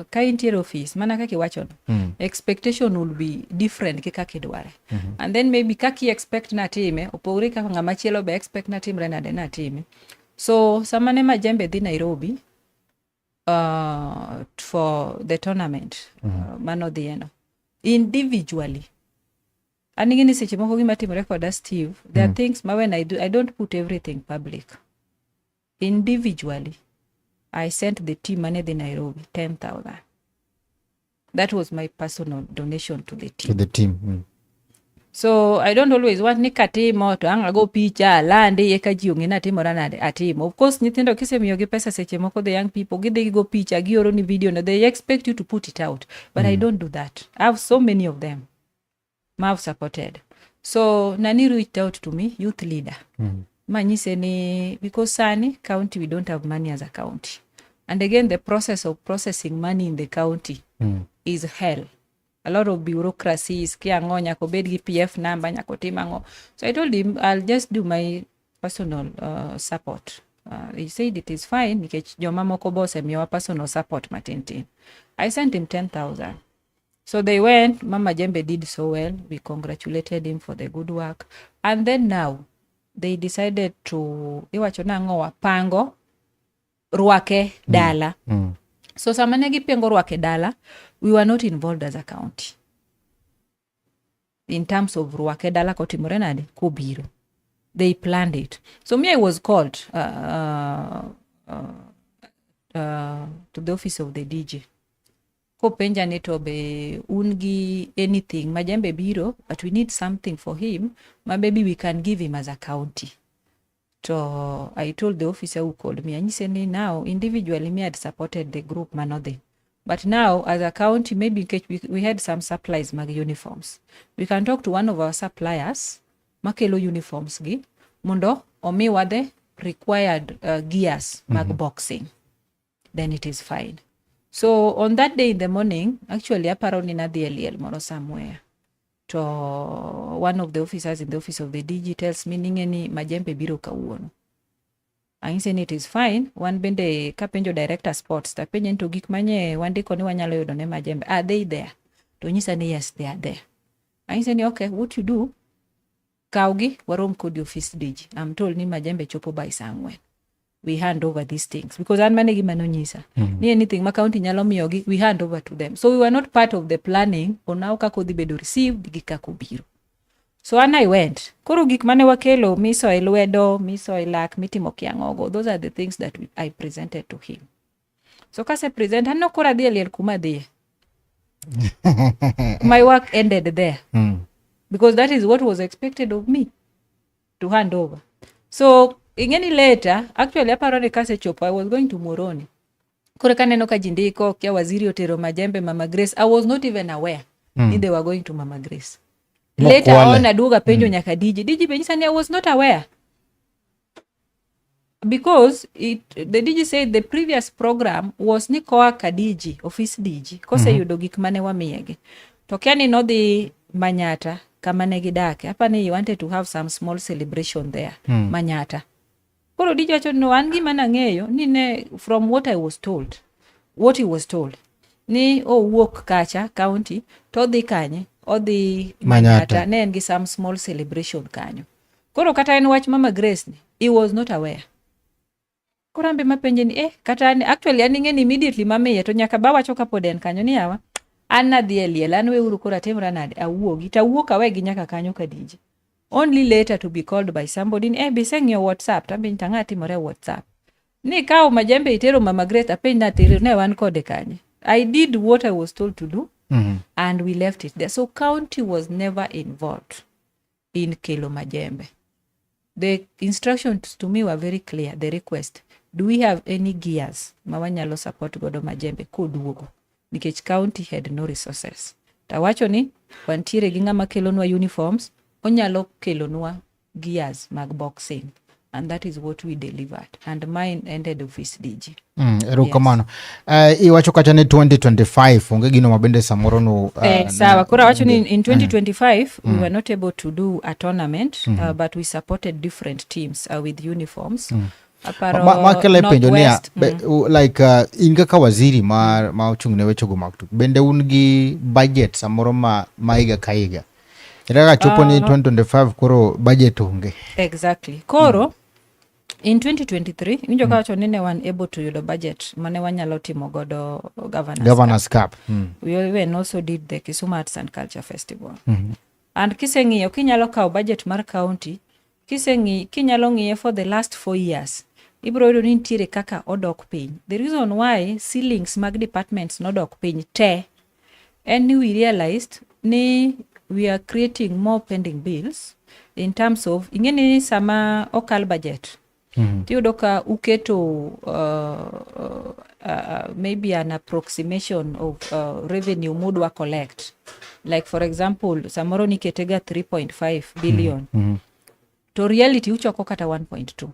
ka intiere ofis mana kaka iwachono expectation will be different gi kaka idware, and then maybe kaka i expect natime opogore gi kaka ng'ama chielo be expect natimre nade natime. So sama ne Majembe dhi Nairobi for the tournament manodhieno individually, an ing'e ni seche moko gima timore koda, Steve, there are things ma when I do, I don't put everything public. Individually, I sent the team mane dhi Nairobi 10,000. That was my personal donation to the team. To the team. So I don't always want ni katimo to ang' ago picha alandi eka ji ong'e ni atimora nade atimo. Of course nyithindo kisemiyogi pesa, seche moko the young people gidhi gigo picha, gioro ni video no, they expect you to put it out, but I don't do that. I have so many of them ma I've supported. So nani reached out to me, youth leader, manyise ni because sani county, we don't have money as a county, and again the process of processing money in the county is hell, a lot of bureaucracies, kia ang'o, nyaka obed gi PF number, nyaka otim ang'o. So I told him I'll just do my personal support. He said it is fine nikech joma moko be osemiyowa personal support matin tin. I sent him 10,000. So they went. Mama Jembe did so well. We congratulated him for the good work. And then now They decided to iwacho nang'owa pango rwake dala. So sama ne gipango rwake dala, we were not involved as a county in terms of rwake dala kotimore nade kobiro. They planned it. So me, I was called to the office of the DG kopenja ni to be un gi anything Majembe biro, but we need something for him ma maybe we can give him as a county. To I told the officer who called me, anyise ni now individually me had supported the group manodhi, but now as a county, maybe nikech we had some supplies mag uniforms, we can talk to one of our suppliers makelo uniforms gi mondo omiwa the required gears mag boxing, then it is fine. So on that day in the morning, actually aparo ni nadhi e liel moro somewhere, to one of the officers in the office of the DG tells me ni ng'e ni Majembe biro kawuono. Anyise ni it is fine. Wan bende kapenjo director sports, tapenje ni to gik manye wandiko ni wanyalo yudo ne Majembe, are they there? To nyisa ni yes, they are there. Anyise ni okay, what you do, kawgi warom kodi office DG. I'm told ni Majembe chopo by saa 4. We hand over these things because an mane gima nonyisa ni anything ma county nyalo miyogi, we hand over to them. So we were not part of the planning on how kaka odhi bedo received gi kaka obiro. So an I went. Koro gik mane wakelo miso e lwedo, miso e lak, mitimo kiang'ogo, those are the things that I presented to him. So kase present, aneno koro adhi e liel kuma adhiye. My work ended there because that is what was expected of me to hand over. So ing'eni later, actually aparo ni kasechopo, I was going to Muhoroni. Koro kaneno ka ji ndiko kia waziri otero Majembe Mama Grace, I was not even aware ni they were going to Mama Grace. Later Mokwale. on aduogo apenjo nyaka DG. DG be nyisa ni I was not aware. Because the DG said the previous program was ni koa ka DG, office DG, koseyudo gik mane wamiyegi. To kia ni nodhi Manyata kama ne gidake. Apa ni he wanted to have some small celebration there, Manyata. Koro DG wacho no an gima nang'eyo ni ne from what I was told, what he was told, ni owuok kacha county to odhi kanye, odhi Manyata. Manyata, ne en gi some small celebration kanyo. Koro kata en wach Mama Grace ni, he was not aware. Koro an be mapenje ni kata an actually an ing'e ni immediately mamiye to nyaka ba wacho kapod en kanyo ni yawa an nadhi e liel an weuru koro atimra nade awuogi to awuok awegi nyaka kanyo ka DJ. Only later to be called by somebody ni be iseng'iyo WhatsApp to apenjo tang'a timore e WhatsApp. Ni kawo Majembe itero Mama Grace apenj natero ne wan kode kanye. I did what I was told to do and we left it there. So county was never involved in kelo Majembe. The instructions to me were very clear. The request, do we have any gears ma wanyalo support godo Majembe koduogo? Nikech county had no resources. Tawacho ni wantiere gi ng'ama kelonwa uniforms, onyalo kelonwa gears mag boxing. And that is what we delivered. And mine ended office DG. Erokamano. Iwacho kacha ni 2025 onge gino mabende samoro no Sawa koro awacho ni in 2025 we were not able to do a tournament, but we supported different teams with uniforms. Aparo Makele penjo niya, Northwest, like in kaka waziri ma ochung' ne wechego mag tuke, bende un gi budget samoro ma higa ka higa? Kata ka chopo ni 2025 koro budget onge. Exactly. Koro in 2023 winjo ka wacho ni ne wan able to yudo budget mane wanyalo timo godo Governors Governors Cup. We even also did the Kisumu Arts and Culture Festival. And kiseng'iyo kinyalo kawo budget mar county, kiseng'i kinyalo ng'iye for the last 4 years, ibiro yudo ni nitiere kaka odok piny. The reason why ceilings mag departments nodok piny te en ni we realized ni we are creating more pending bills in terms of ing'e ni sama okal budget tiyudo ka uketo maybe an approximation of revenue mudwa collect, like for example samoro niketega 3.5 billion to reality uchoko kata 1.2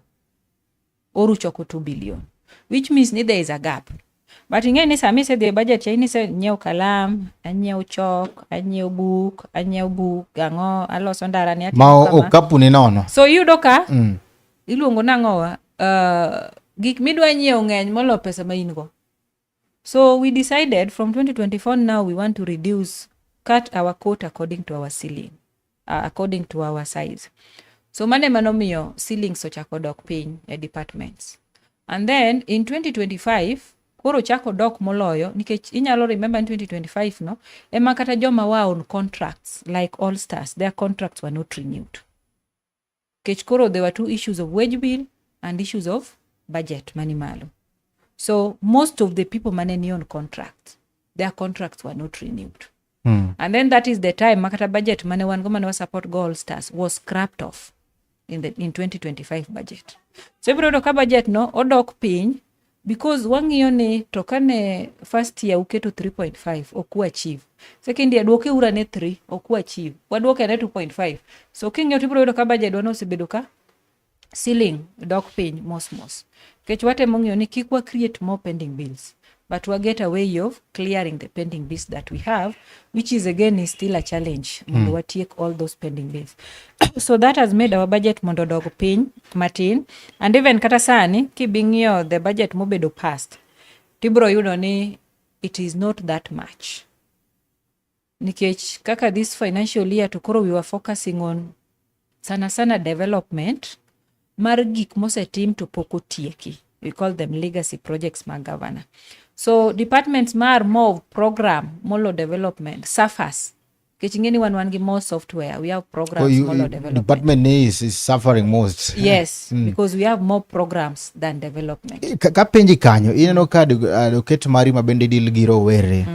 or uchoko 2 billion, which means ni there is a gap. But ing'e ni sama isedhi e budget cha inise nyiew kalam, anyiew chok, anyiew buk, anyiew buk ang'o, aloso ndara ni, atimo Ma kama. Okapu ni nono. So iyudo ka iluongo nang'owa gik midwa nyiewo ng'eny molo pesa ma in go. So we decided from 2024 now we want to reduce, cut our coat according to our ceiling, according to our size. So mano ema nomiyo ceilings ochako dok piny e departments. And then in 2025 koro chako dok moloyo nikech inyalo remember in 2025 no ema kata joma were on contracts like All Stars, their contracts were not renewed. Nikech koro there were two issues of wage bill and issues of budget mani malo. So most of the people mane ni on contracts, their contracts were not renewed. And then that is the time makata budget mane wan go mane wa support go All Stars was scrapped off in 2025 budget. So ibiro yudo ka budget no odok piny because wang'iyo ni to kane first year uketo 3.5 ok u achieve. Second year duoke uru ane 3 ok u achieve. Waduoke ane 2.5. So king'iyo tibiro yudo ka budget wa no osebedo ka ceiling dok piny mos mos. Nikech watemo ng'iyo ni kik wa create more pending bills, but wa get a way of clearing the pending bills that we have, which is again is still a challenge mondo watiek all those pending bills. So that has made our budget mondo odog piny matin. And even kata sani, kibing'iyo the budget mobedo passed, tibiro yudo ni it is not that much. Nikech kaka this financial year to koro we were focusing on sana sana development mar gik mosetim to pok otieki. We call them legacy projects mag governor. So departments mar more of program molo development suffers. Nikech ing'e ni wan gi more software, we have programs molo development. Department is suffering most. Yes, because we have more programs than development. Kapenji kanyo, ineno ka oket mari ma bende deal gi rowere.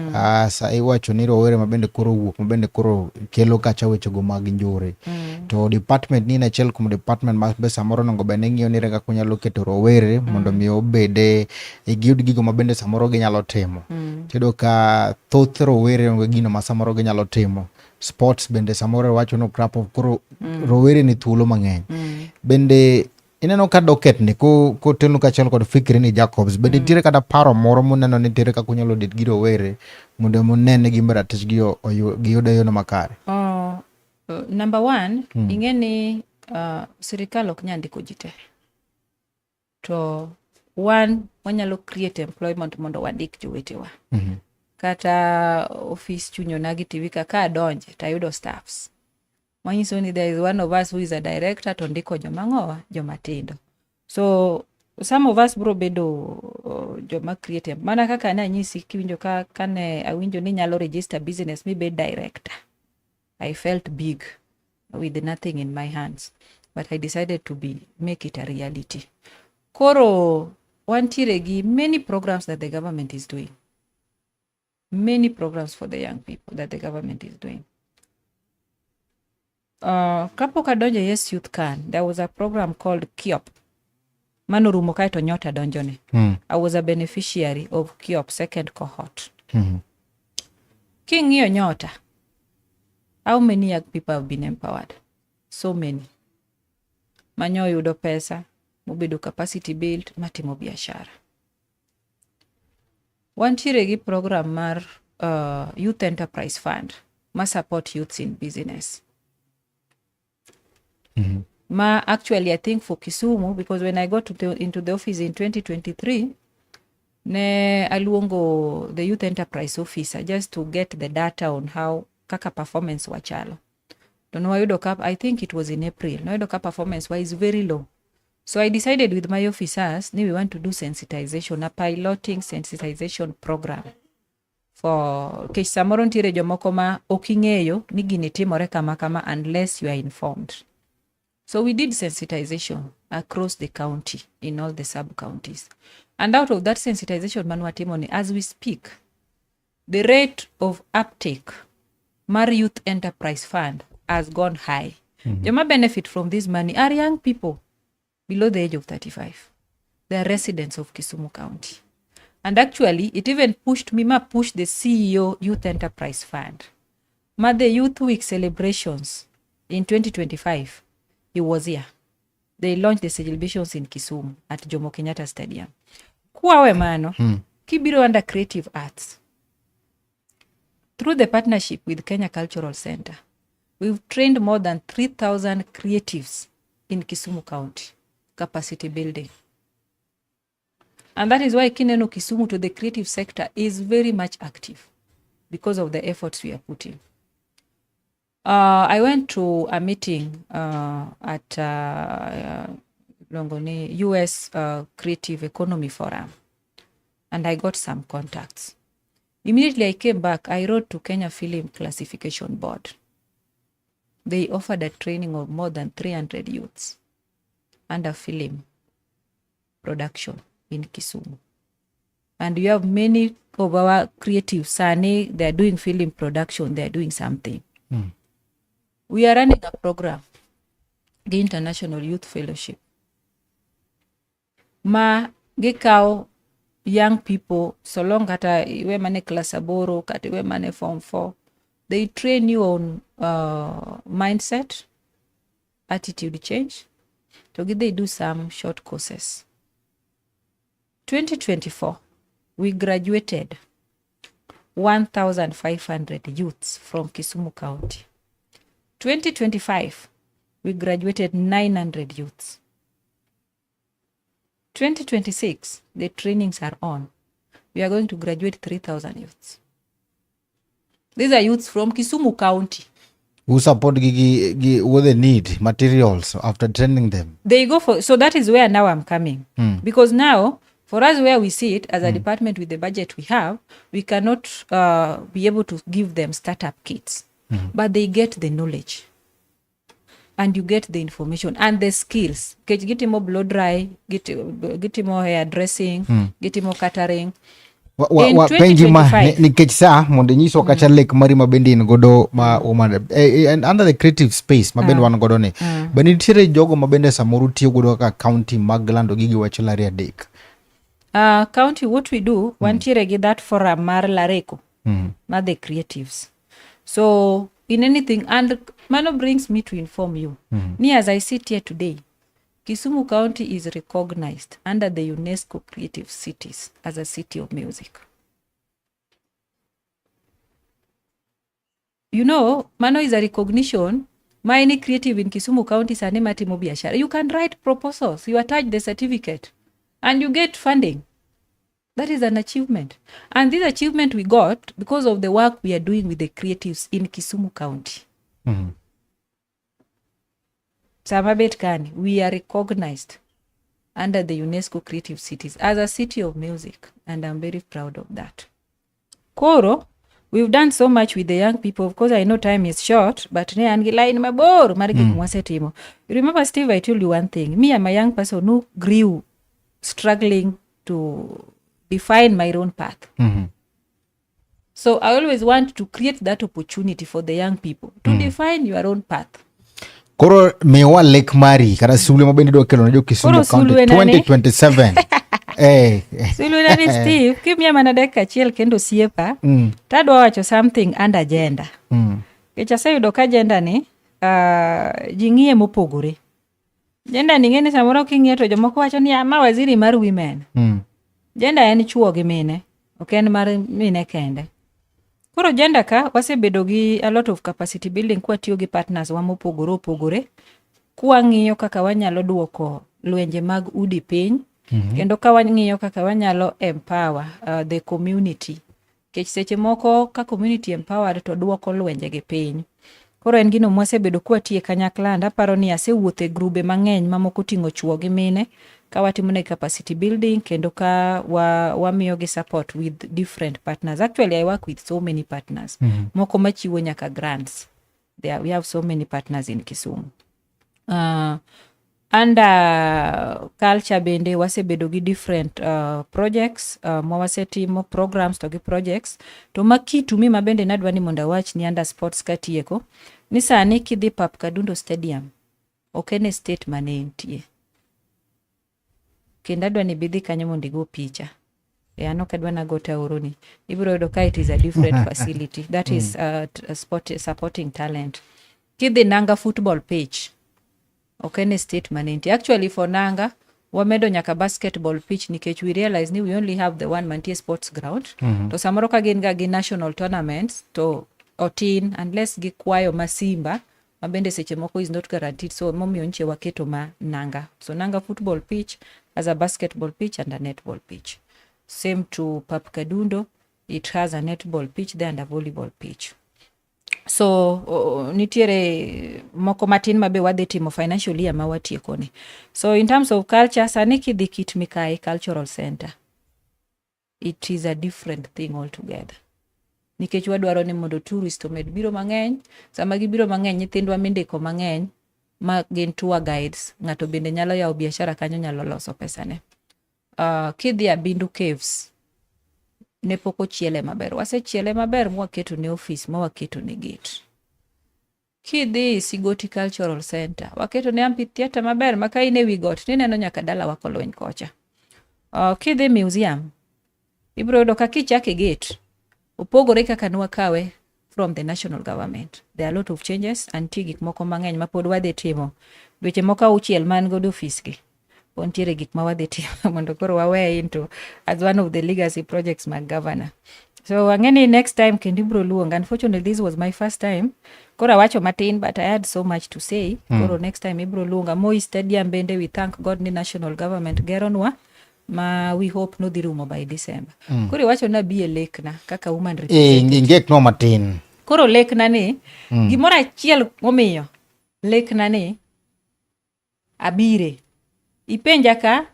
Sa iwacho ni rowere ma bende koro wuok, ma bende koro kelo kacha wechego mag njore. To department ni en achiel kuom department ma be samoro onego bed ni ng'iyo ni ere kaka unyalo keto rowere mondo mi obede giyud gigo ma bende samoro ginyalo timo. Tiyudo ka thoth rowere onge gino ma samoro ginyalo timo. Sports bende samoro wacho ni crap off, koro rowere ni thuolo mang'eny. Bende ineno ka docket ni koteno kaachiel kod Fikri ni Jacobs, bende nitiere kata paro moro muneno ni nitiere kaka unyalo det gi rowere mondo munene gimbe ratichgi giyud e yono makare? Number one, ing'e ni sirikal ok nyal ndiko ji te. To wan wanyalo create employment mondo wandik jowetewa. Kata office Chuny Onagi TV ka adonje tayudo staffs. Manyiso ni there is one of us who is a director to ndiko joma ng'owa, joma tindo. So some of us bro bedo joma create mana kaka ne anyisi kiwinjo ka kane awinjo ni nyalo register business mibed director. I felt big with nothing in my hands, but I decided to be make it a reality. Koro wantiere gi many programs that the government is doing. Many programs for the young people that the government is doing. Kapok adonjo e Yes Youth Can, there was a program called KIOP. Manorumo kaeto Nyota donjone. I was a beneficiary of KIOP second cohort. King'iyo Nyota, how many young people have been empowered? So many. Manyo yudo pesa, mobedo capacity built, matimo biashara. Wantiere gi program mar Youth Enterprise Fund ma support youths in business. Ma actually I think for Kisumu, because when I got into the office in 2023, ne aluongo the youth enterprise officer just to get the data on how kaka performance wachalo. To nwayudo ka, I think it was in April, nwayudo ka performance wa is very low. So I decided with my officers ni we want to do sensitization, a piloting sensitization program. For kech samoro nitiere jomoko ma ok ing'eyo ni gini timore kama kama unless you are informed. So we did sensitization across the county in all the sub-counties. And out of that sensitization manwatimo ni as we speak, the rate of uptake mar Youth Enterprise Fund has gone high. Joma benefit from this money are young people below the age of 35. They are residents of Kisumu County. And actually, it even pushed me, ma pushed the CEO Youth Enterprise Fund. Ma the Youth Week celebrations in 2025, he was here. They launched the celebrations in Kisumu at Jomo Kenyatta Stadium. Kwawe mano, kibiro under creative arts, through the partnership with Kenya Cultural Center, we've trained more than 3,000 creatives in Kisumu County, capacity building. And that is why kineno Kisumu to the creative sector is very much active because of the efforts we are putting. I went to a meeting at iluongo ni US Creative Economy Forum and I got some contacts. Immediately I came back, I wrote to Kenya Film Classification Board. They offered a training of more than 300 youths under film production in Kisumu. And you have many of our creatives, sani, they are doing film production, they are doing something. We are running a program, the International Youth Fellowship. Ma gikawo young people, so long kata iwe mane class aboro, kata iwe mane form 4, they train you on mindset, attitude change, to gi they do some short courses. 2024, we graduated 1,500 youths from Kisumu County. 2025, we graduated 900 youths. 2026, the trainings are on. We are going to graduate 3,000 youths. These are youths from Kisumu County. Who support gi what they need, materials after training them. They go for, so that is where now I'm coming. Because now, for us where we see it as a department with the budget we have, we cannot be able to give them startup kits. But they get the knowledge. And you get the information and the skills. Nikech gitimo blow dry, gitimo hair dressing, gitimo catering. In Wa penji ma 2025. Nikech sa mondo inyiswa kata lek mari ma bende in godo ma woman and under the creative space ma bende wan godo ni be nitiere jogo ma bende samoro tiyo godo kaka county mag lando gigi wach lari adek. County, what we do, wantiere gi that forum mar Lareko, mar the creatives. So in anything, and mano brings me to inform you, ni as I sit here today, Kisumu County is recognized under the UNESCO Creative Cities as a city of music. You know, mano is a recognition. Ma any creative in Kisumu County sani matimo biashara. You can write proposals, you attach the certificate, and you get funding. That is an achievement. And this achievement we got because of the work we are doing with the creatives in Kisumu County. Sama bet kani, we are recognized under the UNESCO Creative Cities as a city of music, and I'm very proud of that. Koro, we've done so much with the young people. Of course, I know time is short, but ne an gi line mabor mar gik mwasetimo. You remember, Steve, I told you one thing. Me, I'm a young person who grew struggling to define my own path. So I always want to create that opportunity for the young people to define your own path. Koro miwa lek mari kata sulwe ma bende idwa kelo ne jo Kisumu Koro County sulwe nane? 2027. Sulwe nani, Steve, kimiya mana dakika achiel kendo osiepa, tadwa wacho something under gender. Nikech aseyudo ka gender ni, ji ng'iye mopogore. Gender ni ng'eni samoro king'iye to jomoko wacho ni ma waziri mar women. Gender en chuo gi mine, ok en mar mine kende. Koro gender ka wasebedo gi a lot of capacity building kwatiyo gi partners wa mopogore opogore, kwang'iyo kaka wanyalo duoko lwenje mag udi piny, kendo ka wang'iyo kaka wanyalo empower the community. Nikech seche moko ka community empowered to duoko lwenje gi piny. Koro en gino mwasebedo kwatiye kanyakla, and aparo ni asewuotho e grube mang'eny mamoko oting'o chuo gi mine ka watimo ne capacity building kendo ka wamiyo gi support with different partners. Actually, I work with so many partners. Moko machiwo nyaka grants. There, we have so many partners in Kisumu. Under culture bende wasebedo gi different projects ma wasetimo programs to gi projects to ma kitumi ma bende nadwa ni mondo awach ni under sports katieko ni sani kidhi Pap Kadundo Stadium ok en e state mane entie kendo adwa ni bidhi kanyo mondo igo picha e an ok adwa nago taoroni ibiro yudo ka it is a different facility that is sport, supporting talent kidhi Nanga football pitch ok en e state mane entie actually for Nanga wamedo nyaka basketball pitch nikech we realize ni we only have the one mantie sports ground to samoro ka gin ga gi national tournaments to otin unless gikwayo ma Simba ma bende seche moko is not guaranteed so momiyo nche waketo ma Nanga so Nanga football pitch has a basketball pitch and a netball pitch same to Pap Kadundo it has a netball pitch there and a volleyball pitch. So nitiere moko matin ma be wadhi timo financial year ma watieko ni. So in terms of culture, sani kidhi Kit Mikayi Cultural Center, it is a different thing altogether. Nikech wadwaro ni mondo tourist omed biro mang'eny, sama gibiro mang'eny nyithindwa mindiko mang'eny ma gin tour guides, ng'ato bende nyalo yawo biashara kanyo nyalo loso pesane. Kidhi Abindu Caves, ne pok ochiele maber. Wasechiele maber mwaketo ne ofis ma waketo ne gate. Kidhi Sigoti Cultural Center, waketo ne amphitheater maber ma ka in ewi got tineno nyaka dalawa kolweny kocha. Kidhi museum, ibiro yudo ka kichako e gate, opogore kaka nwakawe from the national government. There are a lot of changes and nitie gik moko mang'eny ma pod wadhi timo. Dweche moko auchiel ma an godo ofis gi, pod nitiere gik ma wadhi timo mondo koro wawe into as one of the legacy projects mag governor. So ang'e ni next time kendo ibiro luonga. Unfortunately, this was my first time. Koro awacho matin, but I had so much to say. Koro next time ibiro luonga. Moi Stadium bende we thank God ni national government geronwa ma we hope nodhi rumo by December. Koro iwacho ni abi e lekna kaka woman representative. Ingeknwa matin. Koro lekna ni, gimoro achiel momiyo lekna ni abire. Ipenja ka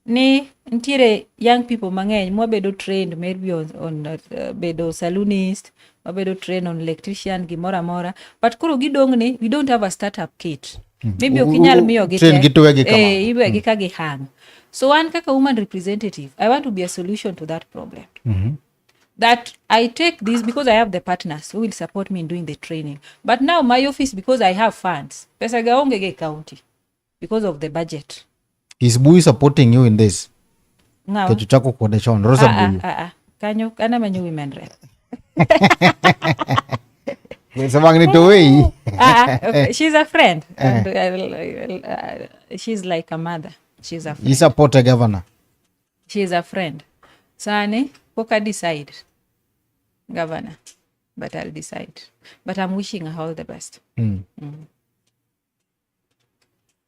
ni nitiere young people mang'eny mwabedo trained maybe on bedo saloonist, wabedo trained on electrician, gimoro amora. But koro gidong' ni we don't have a startup kit. Maybe ok inyal miyogi Train te. gi to wegi kamano. Iwegi ka gihang. So an kaka woman representative, I want to be a solution to that problem. That I take this because I have the partners who will support me in doing the training. But now my office, because I have funds, pesa ga onge ge county because of the budget. Is Bui supporting you in this? Ng'awa? Kecho chako kode chon, Rosa Ah, Bui. ah, ah, ah. Kanyo, an amanyo women rep. Samang ni to wei. Ah, ah, okay. She's a friend. And she's like a mother. She's a friend. You support a governor. She's a friend. Sani, poka decide. Governor. But I'll decide. But I'm wishing her all the best.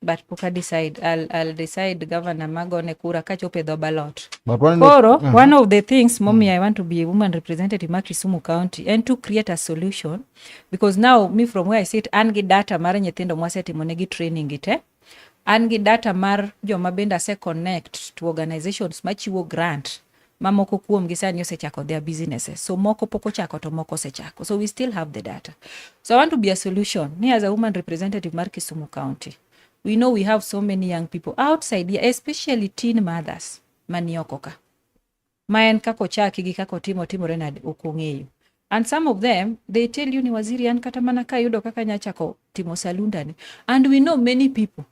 But poka decide. I'll decide governor magone kura kachopo e dho ballot. But one Koro, one of the things, mommy, I want to be a woman representative ma Kisumu County and to create a solution, because now me from where I sit, an gi data mar nyithindo mwasetimo negi training gi te. An gi data mar joma bende ase connect to organizations machiwo grant mamoko kuomgi sani osechako their businesses. So moko pok ochako to moko osechako. So we still have the data. So I want to be a solution. Me as a woman representative mar Kisumu County, we know we have so many young people outside here, especially teen mothers mani oko ka. Ma en kaka ochaki gi kaka otimo timore nade ok ong'eyo. And some of them, they tell you ni waziri an kata mana ka yudo kaka anya chako timo salunda ni. And we know many people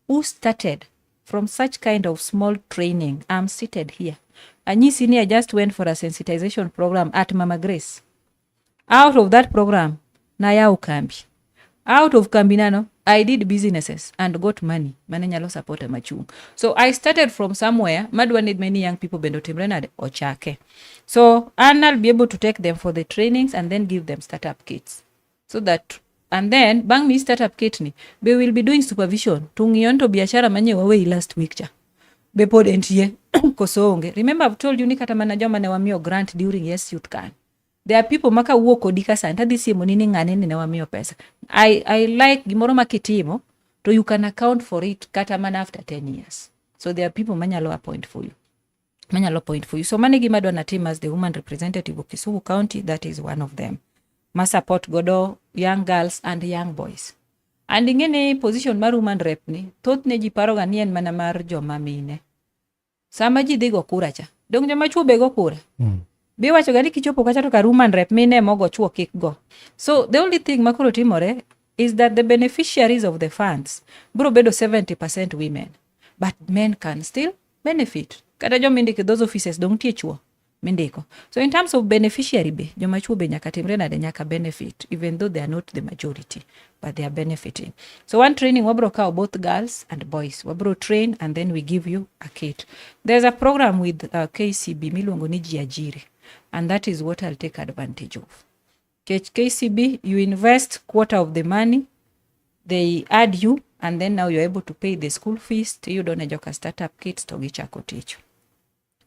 who started from such kind of small training. I'm seated here. Anyisi ni I just went for a sensitization program at Mama Grace. Out of that program, nayawo kambi. Out of kambi nano, I did businesses and got money. Mane nyalo support machung. So I started from somewhere. Madwa need many young people bende otimre nade ochake. So and I'll be able to take them for the trainings and then give them startup kits. So that, and then bang mi startup kit ni, they will be doing supervision. To ng'iyo ni to biashara manye waweyi last week cha. Be pod entie koso onge. Remember I've told you ni kata mana joma ne wamiyo grant during Yes Youth Can. There are people maka wuok kodi ka sani tadhi siemoni ni ng'ane ni ne wamiyo pesa. I like gimoro ma kitimo to you can account for it kata mana after 10 years. So there are people manyalo appoint for you. Manyalo point for you. So mano e gima adwa natim as the woman representative of Kisumu County, that is one of them. Ma support godo young girls and young boys. And ing'e ni position mar woman rep ni, thothne ji paroga ni en mana mar joma mine. Sama ji dhi go kura cha, dong joma chuo be go kura? Be iwacho ga ni kichopo kacha to kar woman rep mine mogo chuo kik go. So the only thing makoro timore is that the beneficiaries of the funds biro bedo 70% women. But men can still benefit. Kata joma indiko e those offices dong nitie chuo mindiko. So in terms of beneficiary be, joma chuo be nyaka timre nade, nyaka benefit, even though they are not the majority, but they are benefiting. So one training wabro kawo both girls and boys. Wabro train and then we give you a kit. There's a program with KCB miluongo ni Jiajiri, and that is what I'll take advantage of. KCB, you invest quarter of the money, they add you, and then now you're able to pay the school fees, tiyudo ne joka startup kits to gichako tich.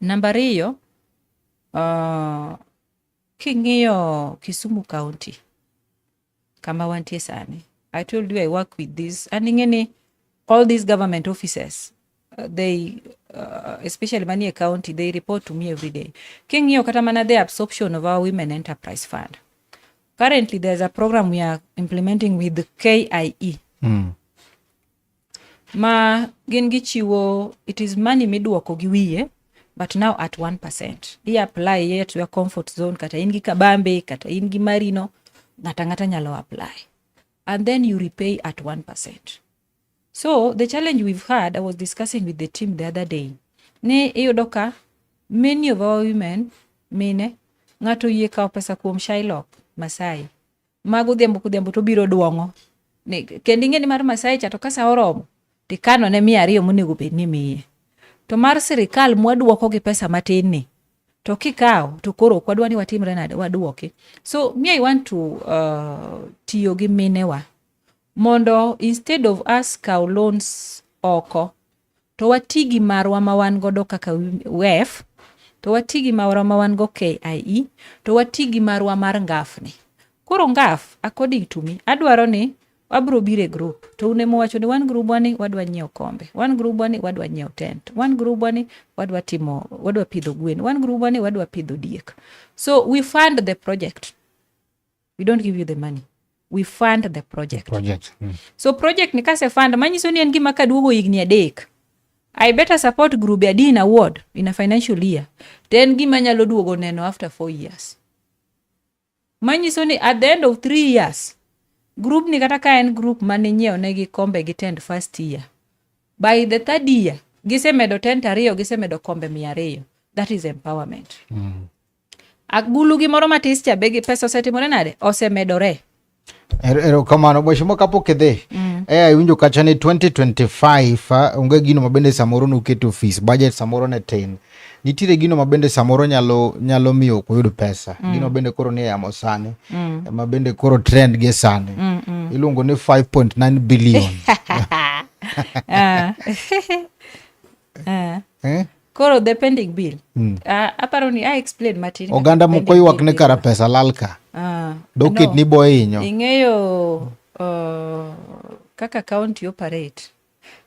Namba ariyo, king'iyo Kisumu County, Kama wantie sani. I told you I work with this. And ing'e ni all these government offices, they especially manie county, they report to me every day. King'iyo kata mana the absorption of our Women Enterprise Fund. Currently, there's a program we are implementing with the KIE. Ma gin gichiwo, it is money miduoko gi wiye, but now at 1%. I apply yet your comfort zone, kata in gi kabambe, kata in gi marino, ng'ata ng'ata nyalo apply. And then you repay at 1%. So the challenge we've had, I was discussing with the team the other day, ni iyudo ka many of our women, mine, ng'ato oyie kawo pesa kuom Shylock, Masai. Ma godhiambo kodhiambo to obiro duong'o. Ni, kendo ing'e ni mar Masai cha to ka sa oromo, tikano ne 200 monego bed ni imiye. To mar sirikal mwaduoko gi pesa matin ni, to kikawo to koro ok wadwa ni watimre nade, waduoki. So me I want to tiyo gi minewa mondo instead of us kawo loans oko, to wati gi marwa ma wan godo kaka WEF, to wati gi marwa ma wan go KIE, to wati gi marwa mar NGAAF ni. Koro NGAAF, according to me, adwaro ni wabro biro e group to un ema uwacho ni wan grubwa ni wadwa nyiewo kombe, wan grubwa ni wadwa nyiewo tent, wan grubwa ni wadwa timo, wadwa pidho gwen, wan grubwa ni wadwa pidho diek. So we fund the project. We don't give you the money. We fund the project. Project. So project ni kase fund manyiso ni en gima kaduogo higni 3 I better support grube adi in a ward in a financial year to en gima nyalo duogo neno after 4 years. Manyiso ni at the end of 3 years group ni kata ka en group mane nyiewo negi kombe gi tent first year, by the third year gisemedo tent ariyo, gisemedo kombe 200. That is empowerment. Agulu gi moro matis cha be gi pesa osetimore nade? Osemedore. Erokamano mheshimiwa, kapok idhi iwinjo kacha ni 2025 onge gino mabende samoro nuketo ofis budget samoro ne tin, nitiere gino mabende samoro nyalo miyo ok uyud pesa. Gino bende koro ni e yamo sani, ma bende koro trend gi sani, iluongo ni 5.9 billion. Ah. Ah. Eh? Koro the pending bill. Aparo ni I explain matin kaka Oganda moko pending ywak bill ni biro. Kara pesa lal ka Ah, doket no. ni bo hinyo. Ing'eyo kaka county operate.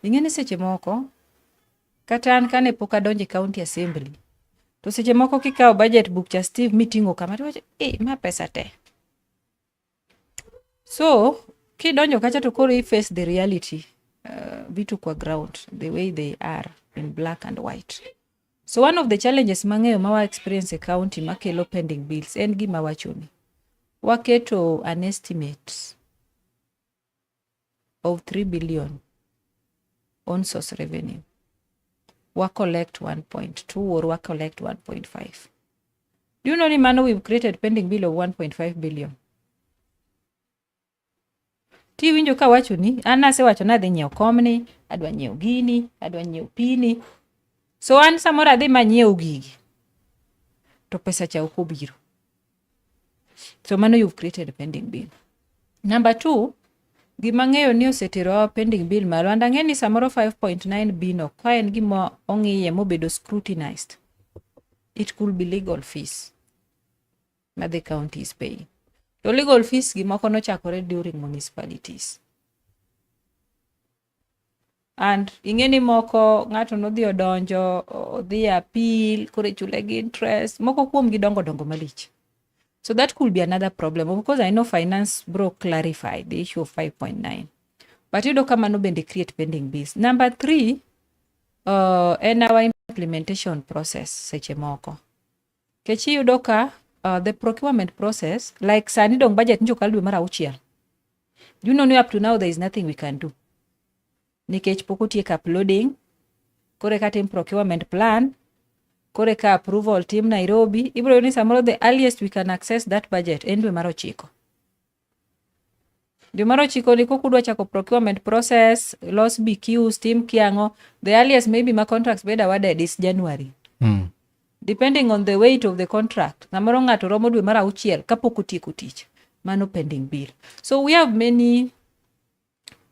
Ing'e ni seche moko kata an kane pok adonjo e county assembly, to seche moko kikawo budget book cha, Steve, miting'o kama tiwacho, "Eh, ma pesa te." So kidonjo kacha to koro i face the reality, vitu kwa ground the way they are in black and white. So one of the challenges mang'eyo ma wa experience e county makelo pending bills en gima wachoni. Waketo an estimate of 3 billion on source revenue. Wa collect 1.2 or wa collect 1.5. Do you know ni mano we've created pending bill of 1.5 billion? Tiwinjo ka wacho ni an nasewacho ni adhi nyiewo komni, adwa nyiewo gini, adwa nyiewo pini. So an samoro adhi manyiew gigi to pesa cha ok obiro. So mano you've created pending bill. Number two, gima ng'eyo ni osetero our pending bill malo, and ang'e ni samoro 5.9 b no ka en gima ong'iye mobedo scrutinized, it could be legal fees ma the county is paying. To legal fees gimoko nochakore during municipalities. And ing'e ni moko ng'ato nodhi odonjo, odhi appeal, koro ichule gi interest, moko kuom gi dongo dongo malich. So that could be another problem. Of course, I know finance bro clarify the issue of 5.9. But yudo ka mano bende create pending bills. Number three, en our implementation process seche moko. Kech iyudo ka the procurement process, like sani dong budget njo kal dwe mar auchiel. Do you know ni up to now there is nothing we can do? Nikech pok otiek uploading, koro eka tim procurement plan, koro eka approval tim Nairobi, ibiro yudo ni samoro the earliest we can access that budget en dwe mar ochiko. Dwe mar ochiko ni kokudwa chako procurement process, los BQs, tim kiang'o, the earliest maybe ma contracts bed awarded is January. Depending on the weight of the contract, samoro ng'ato romo dwe mar auchiel kapok otieko tich. Mano pending bill. So we have many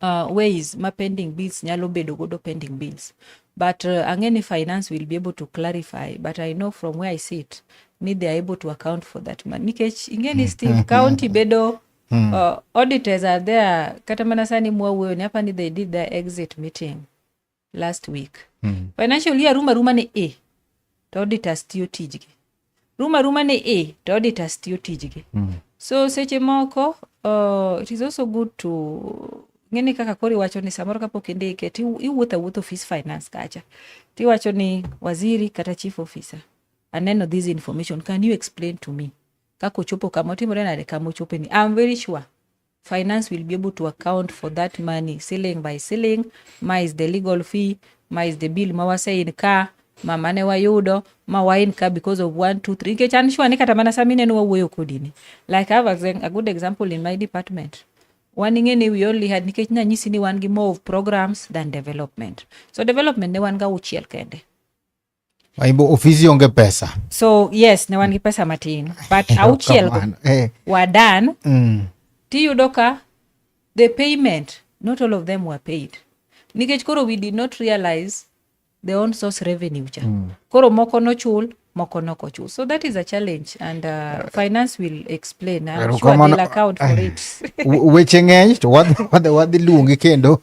ways ma pending bills nyalo bedo godo pending bills. But ang'e ni finance will be able to clarify. But I know from where I sit ni they are able to account for that money. Nikech ing'e ni, Steve, county bedo Auditors are there kata mana sani mwawuoyo ni apani they did their exit meeting last week. Financial year ruma ruma ni e to auditors tiyo tijgi. Ruma ruma ni e to auditors tiyo tijgi. So seche moko it is also good to ng'eni kaka koro iwacho ni samoro kapok indike to iwuotho awuotha office finance kacha tiwacho ni waziri kata chief officer aneno this information can you explain to me kaka ochopo kama otimore nade kama ochope ni I'm very sure finance will be able to account for that money shilling by shilling ma is the legal fee ma is the bill ma wase incur ma mane wayudo ma wa incur because of 1 2 3 nikech an sure ni kata mana sama ineno wawuoyo kodi ni like I have a good example in my department wan ing'e ni we only had nikech nanyisi ni wan gi more of programs than development so development ne wan ga auchiel kende. Aimbo ofisi onge pesa. So yes ne wan gi pesa matin but auchiel go were done. Tiyudo ka the payment not all of them were paid nikech koro we did not realize the own source revenue cha. Koro moko nochul moko nokochul so that is a challenge and finance will explain. I'm sure they'll account for it. Weche ng'eny to wadhi luongi kendo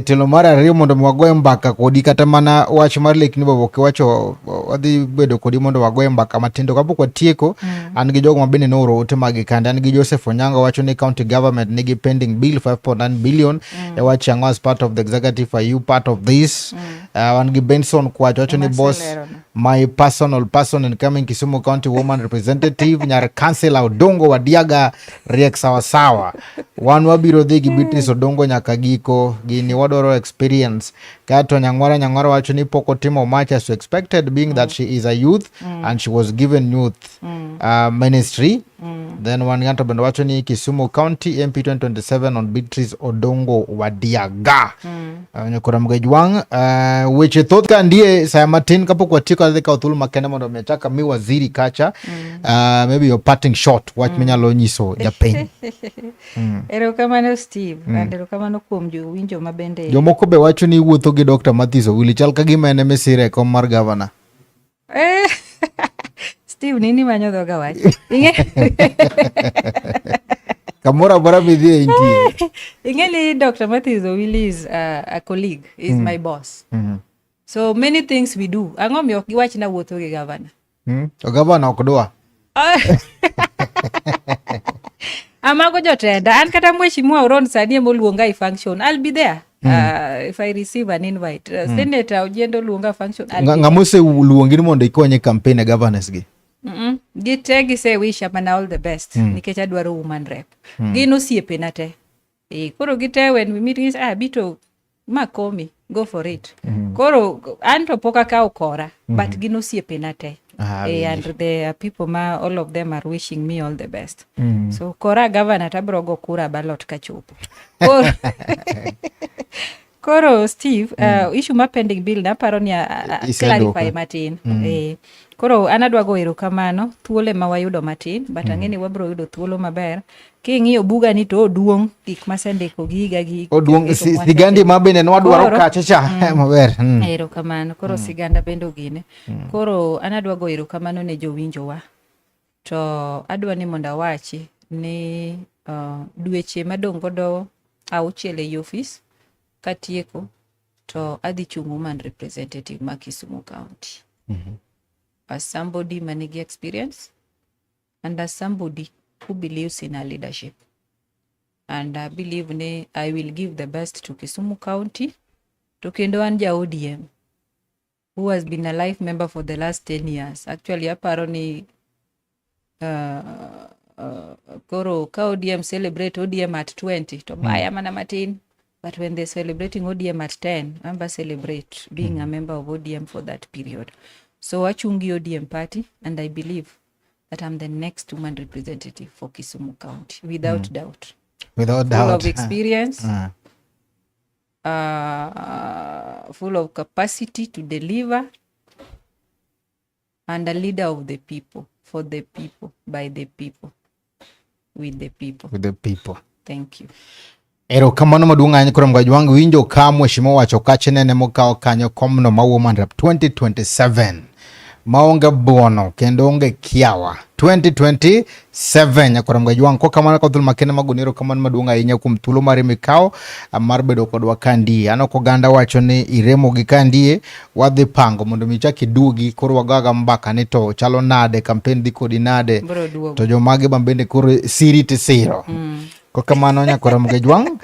tielo mar ariyo mondo wagoye mbaka kodi kata mana wach mar lekni baba kiwacho wadhi bedo kodi mondo wagoye mbaka matindo kapok watieko. An gi jogo ma bende nooro ote magi kande. An gi Joseph Onyango wacho ni county government nigi pending bill 5.9 billion e wach ang'o as part of the executive are you part of this? Wan gi Benson Kwach wacho ni boss my personal person incoming Kisumu County woman representative nyar councillor Odongo Wadiaga riek sawasawa. Wan wabiro dhi gi Beatrice Odongo nyaka giko gini wadwaro experience. Kato Nyang'wara wacho ni pok otimo much as expected being that she is a youth and she was given youth ministry. Then wan ng'ato bende wacho ni Kisumu County MP 2027 on Beatrice Odongo Wadiaga. Nyakora Mgejwang' weche thoth ka ndie saya matin kapok watieko adhi kawo thuolo makende mondo mi achak ami waziri kacha. Maybe your parting shot wach minyalo nyiso japiny. Erokamano Steve, and erokamano kuom jowinjo mabende Jomoko be wacho ni iwuotho gi Dr. Matthews Owili chal ka gima en emisire e kom mar gavana. Steve nini manyo dhoga wach. Kamoro amora midhiye intie. Ing'e ni Dr. Matthews Owili is a colleague, is my boss. So many things we do. Ang'o miyo ok giwach na wuotho gi gavana? To gavana ok dwa. Amago jotenda. An kata mheshimiwa Oron sani ema oluonga e function. I'll be there. If I receive an invite. Senator Ojiendo oluonga function. I'll be there. Ng'ama oseluongi ni mondo ikony e campaign e governors gi? Gite gise wisha mana all the best. Nikech adwaro woman rep. Gin osiepena te. Koro gite when we meet gis, Bito ma komi go for it. Koro an to pok akawo kora but gin osiepena te. And there are people ma all of them are wishing me all the best. So kora governor tabro go kura ballot kachopo. Koro Steve, issue ma pending bill naparo ni clarify matin. Koro an adwa go erokamano thuolo ma wayudo matin but ang'e ni wabro yudo thuolo maber. King'iyo buga ni to oduong' gik masendiko gi higa gi oduong' sigandi ma bende nwadwaro kacha cha maber. Erokamano koro siganda bende ogine. Koro an adwa go erokamano ne jowinjowa. To adwa ni mondo awachi ni dweche madong' godo auchiel ei ofis katieko to adhi chung' woman representative ma Kisumu County. As somebody manigi experience and as somebody who believes in her leadership. And I believe ni I will give the best to Kisumu County. To kendo an ja ODM who has been a life member for the last 10 years. Actually, aparo ni koro ka ODM celebrate ODM at 20 to baya mana matin. But when they're celebrating ODM at 10, I'm celebrate being a member of ODM for that period. So achungi ODM party and I believe that I'm the next woman representative for Kisumu County, without doubt. Without Full doubt. of experience, full of capacity to deliver, and a leader of the people, for the people, by the people, with the people. With the people. Thank you. Erokamano maduong' ahinya koro mgaj wang' winjo ka mheshimiwa wacho kache nene mokawo kanyo komno ma Woman Rep 2027. Maonge buono kendo onge kiawa 2027 nyakwar Mgajwang'. Kwa kamano ka thuolo makende magoni erokamano maduong' ahinya kuom thuolo mari mikawo mar bedo kodwa kandie. An ok oganda wacho ni iremo gi kandie, wadhi pango mondo mi ichak iduogi koro wagaga mbaka ni to chalo nade, kampen dhi kodi nade, to jomage ma bende koro siri tisiro. Kokamano nyakwar Mgajwang',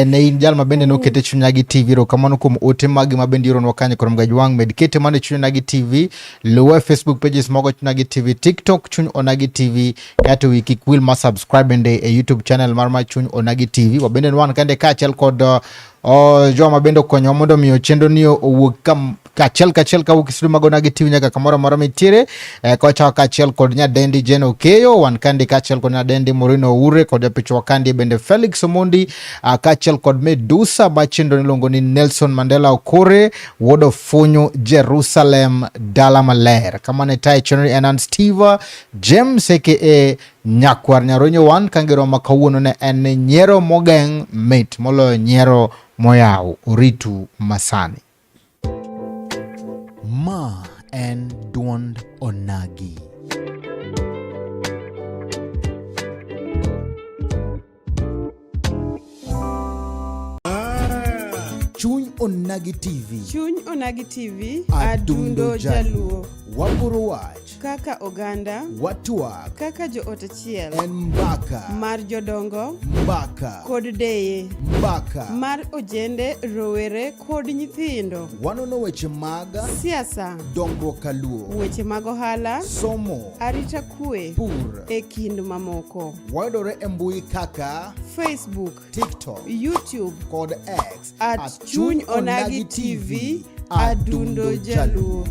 ne in jal ma bende nokete chuny Onagi TV. Erokamano kuom ote magi ma bende ioronwa ka nyakwar Mgajwang'. Med kete mana e chuny Onagi TV, luwa e Facebook pages mogo chuny Onagi TV, TikTok chuny Onagi TV, kaeto wi kik wil ma subscribe bende e YouTube channel mar ma chuny Onagi TV. Wabende wan kande kaachiel kod joma bende okonyowa mondo omiyo chenro ni owuog kachiel kachiel kawuok e studio mag Onagi TV nyaka kamoro amora mitiere. Kocha kaachiel kod nyadendi Jane Okeyo, wan kandi kaachiel kod nyadendi Morino Oure kod japichwa kandi bende Felix Omondi, kaachiel kod Medusa ma chenro niluongo ni Nelson Mandela Okore wuod Ofunyu Jerusalem dala maler. Kamano e tayo chenro ni en an Steve James aka Nyakwar Nyaronyo wan kangero ma kawuono ne en ni nyiero mogeng' mit moloyo nyiero moyaw. Oritu masani. Ma en duond Onagi. Chuny Onagi TV. Chuny Onagi TV. Adundo Jaluo. Waporo wach. Kaka oganda. Watwak. Kaka joot achiel. En mbaka. Mar jodongo. Mbaka. Kod deye. Mbaka. Mar ojende, rowere kod nyithindo. Wanono weche mag siasa, dongruok kaluo, weche mag ohala, somo, arita kwe, pur, e kind mamoko. Wayudore e mbui kaka Facebook, TikTok, YouTube kod X at Chuny Onagi TV, Adundo Jaluo.